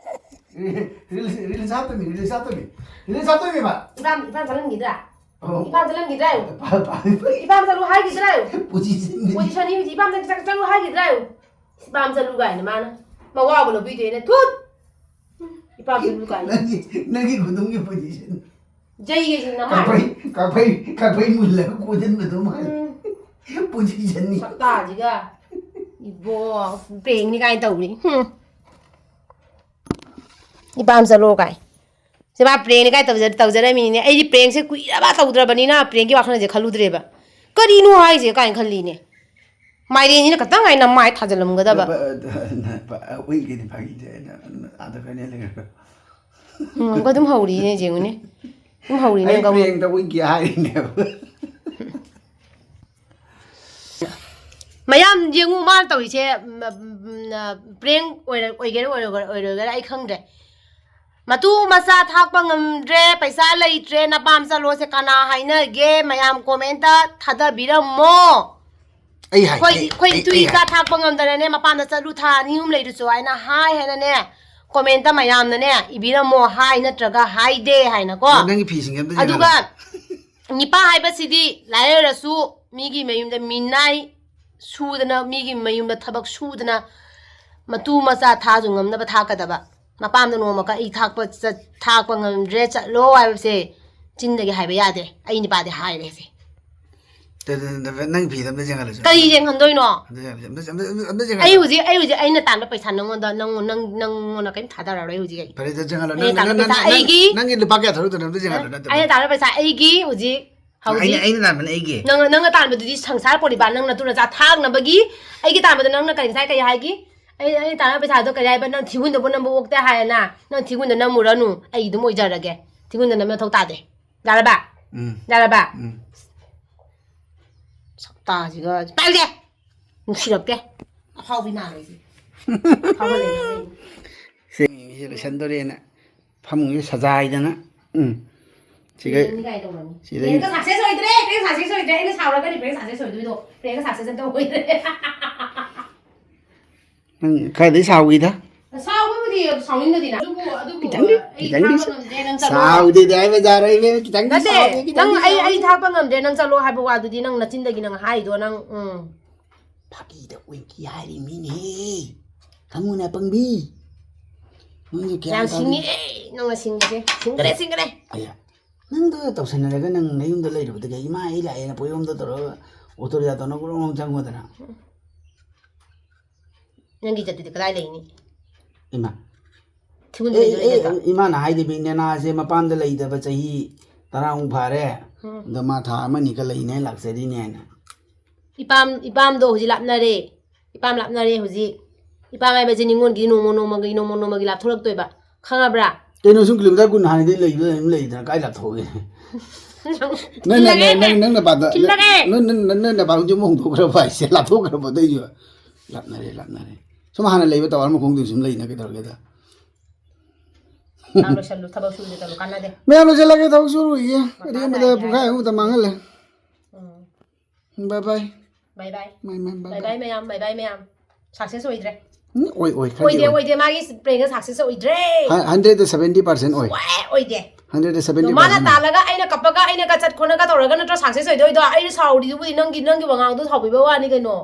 ꯔꯤꯜꯁ, ꯔꯤꯜꯁ ꯍꯥꯞꯇꯣꯏꯅꯤ, ꯔꯤꯜꯁ ꯍꯥꯞꯇꯣꯏꯅꯤ꯫ ꯔꯤꯜꯁ ꯍꯥꯞꯇꯣꯏꯅꯦꯕ꯫ ꯏꯄꯥꯝ, ꯏꯄꯥꯝ ꯆꯠꯍꯟꯈꯤꯗ꯭ꯔꯥ? ꯑꯣ꯫ ꯏꯄꯥꯝ ꯆꯠꯍꯟꯈꯤꯗ꯭ꯔꯥ? ꯄꯥ-, ꯄꯥ-, ꯄꯥ-, ꯏꯄꯥꯝ ꯆꯠꯂꯨ ꯍꯥꯏꯈꯤꯗ꯭ꯔꯥ? ꯄꯣꯖꯤꯁꯟ꯫ ꯄꯣꯖꯤꯁꯟꯅꯤ ꯍꯧꯖꯤꯛ꯫ ꯏꯄꯥꯝ ꯆꯠ-, ꯆꯠꯂꯨ ꯍꯥꯏꯈꯤꯗ꯭ꯔꯥ? ꯏꯄꯥꯝ ꯆꯠꯂꯨ ꯀꯥꯏꯅ ꯃꯥꯅ꯫ ꯃꯋꯥꯕꯨ ꯂꯧꯕꯤꯗꯦꯅ꯫ ꯊꯨꯠ! ꯏꯄꯥꯝ ꯆꯠꯂꯨ ꯀꯥꯏꯅ꯫ ꯅꯪꯒꯤ, ꯅꯪꯒꯤ ꯈꯨꯗꯨꯝꯒꯤ ꯄꯣꯖꯤꯁꯟ꯫ ꯖꯩꯒꯦ ꯁꯤ ꯅꯃꯥꯏ꯫ ꯀꯥꯐꯩ, ꯀꯥꯐꯩ, ꯀꯥꯐꯩ ꯃꯨꯜꯂꯒ ꯀꯣꯟꯁꯤꯟꯕꯗꯣ ꯃꯥꯜꯂꯦ꯫ ꯎꯝ꯫ ꯄꯣꯖꯤꯁꯟꯅꯤ꯫ ꯁꯛꯇꯥꯁꯤꯒ꯫ ꯏꯕꯣ, ꯄ꯭ꯔꯦꯡꯅꯤ ꯀꯥꯏꯅ ꯇꯧꯔꯤ꯫ ꯍꯨꯝ꯫ ꯏꯄꯥꯝ ꯆꯠꯂꯣ ꯀꯥꯏ꯫ ꯁꯤ ꯃꯥ ꯄ꯭ꯔꯦꯡꯅꯤ ꯀꯥꯏ ꯇꯧꯖ-, ꯇꯧꯖꯔꯝꯃꯤꯅꯤꯅꯦ꯫ ꯑꯩꯗꯤ ꯄ꯭ꯔꯦꯡꯁꯦ ꯀꯨꯏꯔꯕ ꯇꯧꯗ꯭ꯔꯕꯅꯤꯅ ꯄ꯭ꯔꯦꯡꯒꯤ ꯋꯥꯈꯜꯁꯦ ꯈꯜꯂꯨꯗ꯭ꯔꯦꯕ꯫ ꯀꯔꯤꯅꯣ ꯍꯥꯏꯁꯦ ꯀꯥꯏꯅ ꯈꯜꯂꯤꯅꯦ꯫ ꯃꯥꯏꯔꯦꯟꯁꯤꯅ ꯈꯇꯪ ꯍꯥꯏꯅ ꯃꯥꯏ ꯊꯥꯖꯤꯜꯂꯝꯒꯗꯕ꯫ ꯎꯏꯒꯤꯗꯤ ꯐꯥꯒꯤꯗꯦ ꯑꯩꯅ ꯑꯥꯗ ꯀꯩꯅ ꯂꯩꯔꯒ ꯎꯝ, ꯑꯃꯨꯛꯀ ꯑꯗꯨꯝ ꯍꯧꯔꯤꯅꯦ ꯌꯦꯡꯉꯨꯅꯦ꯫ ꯑꯗꯨꯝ ꯍꯧꯔꯤꯅꯦ ꯑꯩ ꯑꯃꯨꯛꯀ꯫ ꯄ꯭ꯔꯦꯡꯗ ꯎꯏꯒꯦ ꯍꯥꯏꯔꯤꯅꯦꯕ꯫ ꯃꯌꯥꯝ ꯌꯦꯡꯉꯨ ꯃꯥꯅ ꯇꯧꯔꯤꯁꯦ꯫ ꯄ꯭ꯔꯦꯡ ꯑꯣꯏꯒꯦꯔꯥ ꯑꯣꯏꯔꯣꯏꯒꯦꯔꯥ ꯑꯣꯏꯔꯣꯏꯒꯦꯔꯥ ꯑꯩ ꯈꯪꯗ꯭ꯔꯦ꯫ ꯃꯇꯨ ꯃꯆꯥ ꯊꯥꯛꯄ ꯉꯝꯗ꯭ꯔꯦ, ꯄꯩꯁꯥ ꯂꯩꯇ꯭ꯔꯦ, ꯅꯄꯥꯝ ꯆꯠꯂꯣꯁꯦ ꯀꯅꯥ ꯍꯥꯏꯅꯒꯦ? ꯃꯌꯥꯝ ꯀꯣꯃꯦꯟꯇ ꯊꯥꯗꯕꯤꯔꯝꯃꯣ꯫ ꯑꯩ ꯍꯥꯏ- ꯑꯩꯈꯣꯏ ꯑꯩ- ꯑꯩꯈꯣꯏ ꯑꯩ- ꯏꯇꯨ ꯑꯩ ꯏꯆꯥ ꯊꯥꯛꯄ ꯉꯝꯗꯅꯅꯦ ꯃꯄꯥꯝꯗ ꯆꯠꯂꯨ ꯊꯥ ꯑꯅꯤ ꯑꯍꯨꯝ ꯂꯩꯔꯨꯆꯣ ꯍꯥꯏꯅ ꯍꯥꯏ ꯍꯥꯏꯅꯅꯦ ꯀꯣꯃꯦꯟꯇ ꯃꯌꯥꯝꯅꯅꯦ ꯏꯕꯤꯔꯝꯃꯣ ꯍꯥꯏ ꯅꯠꯇ꯭ꯔꯒ ꯍꯥꯏꯗꯦ ꯍꯥꯏꯅꯀꯣ꯫ ꯍꯥꯏ- ꯅꯪꯒꯤ ꯐꯤꯁꯤꯡꯁꯦ ꯑꯝꯇ ꯑꯗꯨꯒ ꯌꯦꯡꯍꯜꯂꯣ꯫ ꯅꯤꯄꯥ ꯍꯥꯏꯕꯁꯤꯗꯤ ꯂꯥꯏꯔꯔꯁꯨ ꯃꯤꯒꯤ ꯃꯌꯨꯝꯗ ꯃꯤꯅꯥꯏ ꯁꯨꯗꯅ ꯃꯤꯒꯤ ꯃꯌꯨꯝꯗ ꯊꯕꯛ ꯁꯨꯗꯅ ꯃꯇꯨ ꯃꯆꯥ ꯊꯥꯁꯨ ꯉꯝꯅꯕ ꯊꯥꯛꯀꯗꯕ꯫ ꯃꯄꯥꯝꯗ ꯅꯣꯡꯃꯀ ꯑꯩ ꯊꯥꯛꯄ ꯆꯠ- ꯊꯥꯛꯄ ꯉꯝꯗ꯭ꯔꯦ ꯆꯠꯂꯣ ꯍꯥꯏꯕꯁꯦ ꯆꯤꯟꯗꯒꯤ ꯍꯥꯏꯕ ꯌꯥꯗꯦ꯫ ꯑꯩ ꯅꯤꯄꯥꯗꯤ ꯍꯥꯏꯔꯦꯁꯦ꯫ ꯇ- ꯇ- ꯇ- ꯅꯪ ꯐꯤꯗ ꯑꯝꯇ ꯌꯦꯡꯍꯜꯂꯨꯁꯦ꯫ ꯀꯔꯤ ꯌꯦꯡꯍꯟꯗꯣꯏꯅꯣ? ꯑꯝꯇ ꯌꯦꯡꯍꯜꯂꯨꯁꯦ, ꯑꯝꯇ- ꯑꯝꯇ- ꯑꯝꯇ ꯌꯦꯡꯍꯜꯂꯨ꯫ ꯑꯩ ꯍꯧꯖꯤꯛ ꯑꯩ ꯍꯧꯖꯤꯛ ꯑꯩꯅ ꯇꯥꯟꯕ ꯄꯩꯁꯥ ꯅꯪꯉꯣꯟꯗ ꯅꯪ ꯅꯪ ꯅꯪꯉꯣꯟꯗ ꯀꯔꯤꯝ ꯊꯥꯗꯔꯔꯣꯏ ꯍꯧꯖꯤꯛ ꯑꯩ꯫ ꯐꯔꯦ, ꯑꯗꯨ ꯌꯦꯡꯍꯜꯂꯨ꯫ ꯑꯩꯅ ꯅꯪ- ꯇꯥꯟꯕ ꯅꯪ- ꯄꯩꯁꯥ ꯅꯪ- ꯑꯩꯒꯤ ꯅꯪꯒꯤ ꯂꯨꯄꯥ ꯀꯌꯥ ꯊꯣꯛꯂꯛꯇꯣꯏꯅꯣ ꯑꯝꯇ ꯌꯦꯡꯍꯜꯂꯨ ꯅꯠꯇ꯭ꯔꯗꯤ꯫ ꯑꯩꯅ ꯇꯥꯟꯕ ꯄꯩꯁꯥ ꯑꯩꯒꯤ ꯍꯧꯖꯤꯛ ꯑꯩꯅ ꯍꯧꯖꯤꯛ ꯑꯩꯅ ꯇꯥꯟꯕꯅ ꯑꯩꯒꯤ꯫ ꯅꯪ ꯅꯪꯅ ꯇꯥꯟꯕꯗꯨꯗꯤ ꯁꯪꯁꯥꯔ ꯄꯣꯔꯤꯕ ꯅꯪ ꯅꯇꯨ ꯅꯆꯥ ꯊꯥꯛꯅꯕꯒꯤ ꯑꯩꯒꯤ ꯇꯥꯟꯕꯗ ꯅꯪꯅ ꯀꯔꯤ ꯉꯁꯥꯏ ꯀꯔꯤ ꯍꯥꯏꯒꯤ? ꯑꯩ ꯑꯩꯅ ꯇꯥꯟꯕ ꯄꯩꯁꯥꯗꯣ ꯀꯔꯤ ꯍꯥꯏꯕ? ꯅꯪ ꯊꯤꯒꯨꯟꯗꯕꯨ ꯅꯝꯕ ꯑꯣꯛꯇꯦ ꯍꯥꯏꯌꯦꯅ ꯅꯪ ꯊꯤꯒꯨꯟꯗ ꯅꯝꯃꯨꯔꯅꯨ꯫ ꯑꯩ ꯑꯗꯨꯝ ꯑꯣꯏꯖꯔꯒꯦ꯫ ꯊꯤꯒꯨꯟꯗ ꯅꯝꯕ ꯃꯊꯧ ꯇꯥꯗꯦ꯫ ꯌꯥꯔꯕ? ꯎꯝ ꯌꯥꯔꯕ? ꯎꯝ ꯁꯛꯇꯥꯁꯤꯒ ꯄꯥꯏꯔꯨꯁꯦ꯫ ꯅꯨꯡꯁꯤꯔꯛꯇꯦ꯫ ꯑꯐꯥꯎꯕꯤ ꯃꯥꯜꯂꯦ ꯑꯩꯁꯦ꯫ ꯑꯐꯥꯎꯕ ꯂꯩꯅ ꯂꯩꯅ꯫ ꯁꯤ ꯁꯤ ꯂꯣꯏꯁꯟꯗꯣꯔꯦꯅ ꯐꯃꯨꯡꯁꯦ ꯁꯖꯥꯏꯗꯅ꯫ ꯎꯝ ꯁꯤꯒ ꯄ꯭ꯔꯦꯡꯀ ꯀꯥꯏ ꯇꯧꯔꯅꯤ? ꯁꯤꯗꯩ- ꯄ꯭ꯔꯦꯡꯀ ꯁꯛꯁꯦꯁ ꯑꯣꯏꯗ꯭ꯔꯦ꯫ ꯄ꯭ꯔꯦꯡ ꯁꯛꯁꯦꯁ ꯑꯣꯏꯗ꯭ꯔꯦ꯫ ꯑꯩꯅ ꯁꯥꯎꯔꯒꯅꯤ ꯄ꯭ꯔꯦꯡ ꯁꯛꯁꯦꯁ ꯑꯣꯏꯗꯣꯏꯗꯣ꯫ ꯄ꯭ꯔꯦꯡꯀ ꯁꯛꯁꯦꯁ ꯑꯝꯇ ꯑꯣꯏꯗ꯭ꯔꯦ꯫ ꯅꯪ ꯈꯔꯗꯤ ꯁꯥꯎꯈꯤꯗ꯫ ꯁꯥꯎꯕꯕꯨꯗꯤ ꯁꯥꯎꯅꯤꯡꯗꯗꯤꯅ꯫ ꯑꯗꯨꯕꯨ ꯑꯗꯨꯕꯨ ꯈꯤꯇꯪꯗꯤ ꯑꯩ ꯈꯤꯇꯪꯗꯤ ꯊꯥꯛꯄ ꯉꯝꯗ꯭ꯔꯦ ꯅꯪ ꯆꯠꯂꯣ꯫ ꯁꯥꯎꯗꯦꯗꯤ ꯍꯥꯏꯕ ꯌꯥꯔꯣꯏ ꯏꯕꯦꯝꯃ, ꯈꯤꯇꯪꯗꯤ ꯅꯠꯇꯦ ꯁꯥꯎꯒꯦ, ꯅꯪ ꯈꯤꯇꯪꯗꯤ ꯑꯩ ꯑꯩ ꯁꯥꯎꯒꯦ꯫ ꯊꯥꯛꯄ ꯉꯝꯗ꯭ꯔꯦ ꯅꯪ ꯆꯠꯂꯣ ꯍꯥꯏꯕ ꯋꯥꯗꯨꯗꯤ ꯅꯪ ꯅꯆꯤꯟꯗꯒꯤ ꯅꯪ ꯍꯥꯏꯗꯣ ꯅꯪ ꯎꯝ꯫ ꯐꯥꯒꯤꯗ ꯎꯏꯀꯤ ꯍꯥꯏꯔꯤ ꯃꯤꯅꯦꯍꯦ꯫ ꯈꯪꯉꯨꯅꯦ ꯄꯪꯕꯤ꯫ ꯅꯪꯁꯦ ꯒ꯭ꯌꯥꯟ ꯌꯥꯝ ꯇꯥꯗꯦ꯫ ꯁꯤꯡꯉꯦ ꯅꯪꯅ ꯁꯤꯡꯕꯁꯦ꯫ ꯁꯤꯡꯒꯔꯦ ꯁꯤꯡꯒꯔꯦ꯫ ꯑꯌꯥ꯫ ꯅꯪꯗꯣ ꯇꯧꯁꯟꯅꯔꯒ ꯅꯪ ꯅꯌꯨꯝꯗ ꯂꯩꯔꯨꯕꯗꯒꯤ ꯏꯃꯥ ꯑꯩ ꯂꯥꯛꯑꯦꯅ ꯄꯣꯌꯣꯝꯗꯣ ꯇꯧꯔꯒ ꯑꯣꯇꯣ ꯔꯤꯖꯥ ꯇꯧꯅ ꯒ꯭ꯔꯣꯡ ꯒ꯭ꯔꯣꯡ ꯆꯪꯉꯨꯗꯅ꯫ ꯅꯪꯒꯤ ꯏꯖꯠꯇꯨꯗꯤ ꯀꯗꯥꯏ ꯂꯩꯅꯤ? ꯏꯃꯥ꯫ ꯊꯤꯒꯨꯟꯗ ꯑꯦ, ꯂꯩꯗꯣꯏ ꯑꯦ, ꯅꯠꯇ꯭ꯔꯣ? ꯏꯃꯥꯅ ꯍꯥꯏꯗꯨꯗꯤ ꯅꯦꯅꯥꯁꯦ ꯃꯄꯥꯝꯗ ꯂꯩꯇꯕ ꯆꯍꯤ ꯇꯔꯥꯃꯨꯛ ꯐꯥꯔꯦ꯫ ꯎꯝ꯫ ꯑꯗꯣ ꯃꯥ ꯊꯥ ꯑꯃꯅꯤꯒ ꯂꯩꯅꯦ ꯂꯥꯛꯆꯔꯤꯅꯦꯅ꯫ ꯏꯄꯥꯝ ꯏꯄꯥꯝꯗꯣ ꯍꯧꯖꯤꯛ ꯂꯥꯞꯅꯔꯦ꯫ ꯏꯄꯥꯝ ꯂꯥꯞꯅꯔꯦ ꯍꯧꯖꯤꯛ꯫ ꯏꯄꯥꯝ ꯍꯥꯏꯕꯁꯦ ꯅꯤꯉꯣꯜꯒꯤꯗꯤ ꯅꯣꯡꯃ ꯅꯣꯡꯃꯒꯤ ꯅꯣꯡꯃ ꯅꯣꯡꯃꯒꯤ ꯂꯥꯞꯊꯣꯔꯛꯇꯣꯏꯕ, ꯈꯪꯉꯕ꯭ꯔꯥ? ꯀꯩꯅꯣ, ꯁꯨꯝ ꯀꯤꯂꯣꯃꯤꯇꯔ ꯀꯨꯟ ꯍꯥꯟꯅꯗꯤ ꯂꯩꯕꯗ ꯑꯗꯨꯝ ꯂꯩꯗꯅ, ꯀꯥꯏ ꯂꯥꯞꯊꯣꯛꯑꯒꯦ? ꯅꯪ ꯅꯪ ꯅꯪ ꯅꯪ ꯅꯪ ꯅꯄꯥꯗ ꯊꯤꯜꯂꯒꯦ꯫ ꯅꯪ ꯅꯪ ꯅꯪ ꯅꯪ ꯅꯄꯥꯗ ꯌꯨꯝ ꯍꯣꯡꯗꯣꯛꯈ꯭ꯔꯕ ꯍꯥꯏꯁꯦ, ꯂꯥꯞꯊꯣꯛꯈ꯭ꯔꯕ ꯑꯗꯨꯏꯁꯨ? ꯂꯥꯞꯅꯔꯦ, ꯂꯥꯞꯅꯔꯦ꯫ ꯁꯨꯝ ꯍꯥꯟꯅ ꯂꯩꯕ ꯇꯋꯥꯔ ꯃꯈꯣꯡꯗꯨ ꯁꯨꯝ ꯂꯩꯅ ꯀꯩꯗꯧꯔꯒꯦꯗ? ꯆꯥꯛ ꯂꯣꯏꯁꯜꯂꯨ, ꯊꯕꯛ ꯁꯨꯕꯗ ꯆꯠꯂꯨ, ꯀꯥꯟꯅꯗꯦ꯫ ꯃꯌꯥꯝ ꯂꯣꯏꯁꯤꯜꯂꯒꯦ, ꯊꯕꯛ ꯁꯨꯔꯨꯏꯌꯦ꯫ ꯑꯔꯦꯝꯕꯗ ꯄꯨꯡꯈꯥꯏ ꯑꯃꯨꯛꯇ ꯃꯥꯡꯍꯜꯂꯦ꯫ ꯎꯝ꯫ ꯕꯥꯏ ꯕꯥꯏ꯫ ꯕꯥꯏ ꯕꯥꯏ꯫ ꯃꯥꯏ ꯃꯥꯏ ꯕꯥꯏ ꯕꯥꯏ ꯕꯥꯏ꯫ ꯕꯥꯏ ꯃꯌꯥꯝ, ꯕꯥꯏ ꯕꯥꯏ ꯃꯌꯥꯝ꯫ ꯁꯛꯁꯦꯁ ꯑꯣꯏꯗ꯭ꯔꯦ꯫ ꯎꯝ, ꯑꯣꯏ ꯑꯣꯏ, ꯈꯔꯗꯤ ꯑꯣꯏꯗꯦ ꯑꯣꯏ꯫ ꯑꯣꯏꯗꯦ, ꯃꯥꯒꯤ ꯄ꯭ꯔꯦꯡꯒ ꯁꯛꯁꯦꯁ ꯑꯣꯏꯗ꯭ꯔꯦ꯫ ꯍꯟ- ꯍꯟꯗ꯭ꯔꯦꯠꯇ ꯁꯚꯦꯟꯇꯤ ꯄꯥꯔꯁꯦꯟ ꯑꯣꯏ꯫ ꯁꯨꯡꯑꯣꯏ ꯑꯣꯏꯗꯦ꯫ ꯍꯟꯗ꯭ꯔꯦꯠꯇ ꯁꯚꯦꯟꯇꯤ ꯑꯗꯣ ꯃꯥꯅ ꯄꯥꯔꯁꯦꯟ꯫ ꯇꯥꯜꯂꯒ ꯑꯩꯅ ꯀꯞꯄꯒ ꯑꯩꯅ ꯀꯆꯠ ꯈꯣꯠꯅꯒ ꯇꯧꯔꯒ ꯅꯠꯇ꯭ꯔꯣ ꯁꯛꯁꯦꯁ ꯑꯣꯏꯗꯣꯏꯗꯣ? ꯑꯩꯅ ꯁꯥꯎꯔꯤꯗꯨꯕꯨꯗꯤ ꯅꯪꯒꯤ ꯅꯪꯒꯤ ꯋꯥꯉꯥꯡꯗꯣ ꯁꯥꯎꯕꯤꯕ ꯋꯥꯅꯤ ꯀꯩꯅꯣ꯫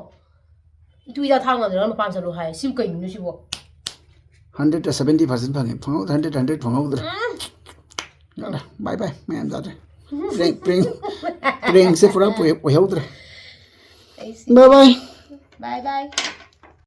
ꯏꯇꯨ ꯏꯆꯥ ꯊꯥꯡ ꯉꯝꯗ꯭ꯔꯒ ꯃꯄꯥꯟ ꯆꯠꯂꯨ ꯍꯥꯏ꯫ ꯁꯤꯕꯨ ꯀꯩꯅꯣ ꯁꯤꯕꯣ? ꯍꯟꯗ꯭ꯔꯦꯠꯇ ꯁꯚꯦꯟꯇꯤ ꯄꯥꯔꯁꯦꯟ ꯐꯪꯉꯦ, ꯐꯪꯍꯧꯗ꯭ꯔꯦ, ꯍꯟꯗ꯭ꯔꯦꯠ, ꯍꯟꯗ꯭ꯔꯦꯠ ꯐꯪꯍꯧꯗ꯭ꯔꯦ꯫ ꯌꯥꯔꯦ, ꯕꯥꯏ ꯕꯥꯏ, ꯃꯌꯥꯝ ꯌꯥꯗ꯭ꯔꯦ꯫ ꯄ꯭ꯔꯦꯡ ꯄ꯭ꯔꯦꯡ ꯄ꯭ꯔꯦꯡꯁꯦ ꯄꯨꯔꯥ ꯑꯣꯏ- ꯑꯣꯏꯍꯧꯗ꯭ꯔꯦ꯫ ꯑꯩꯁꯤ ꯕꯥꯏ ꯕꯥꯏ꯫ ꯕꯥꯏ ꯕꯥꯏ꯫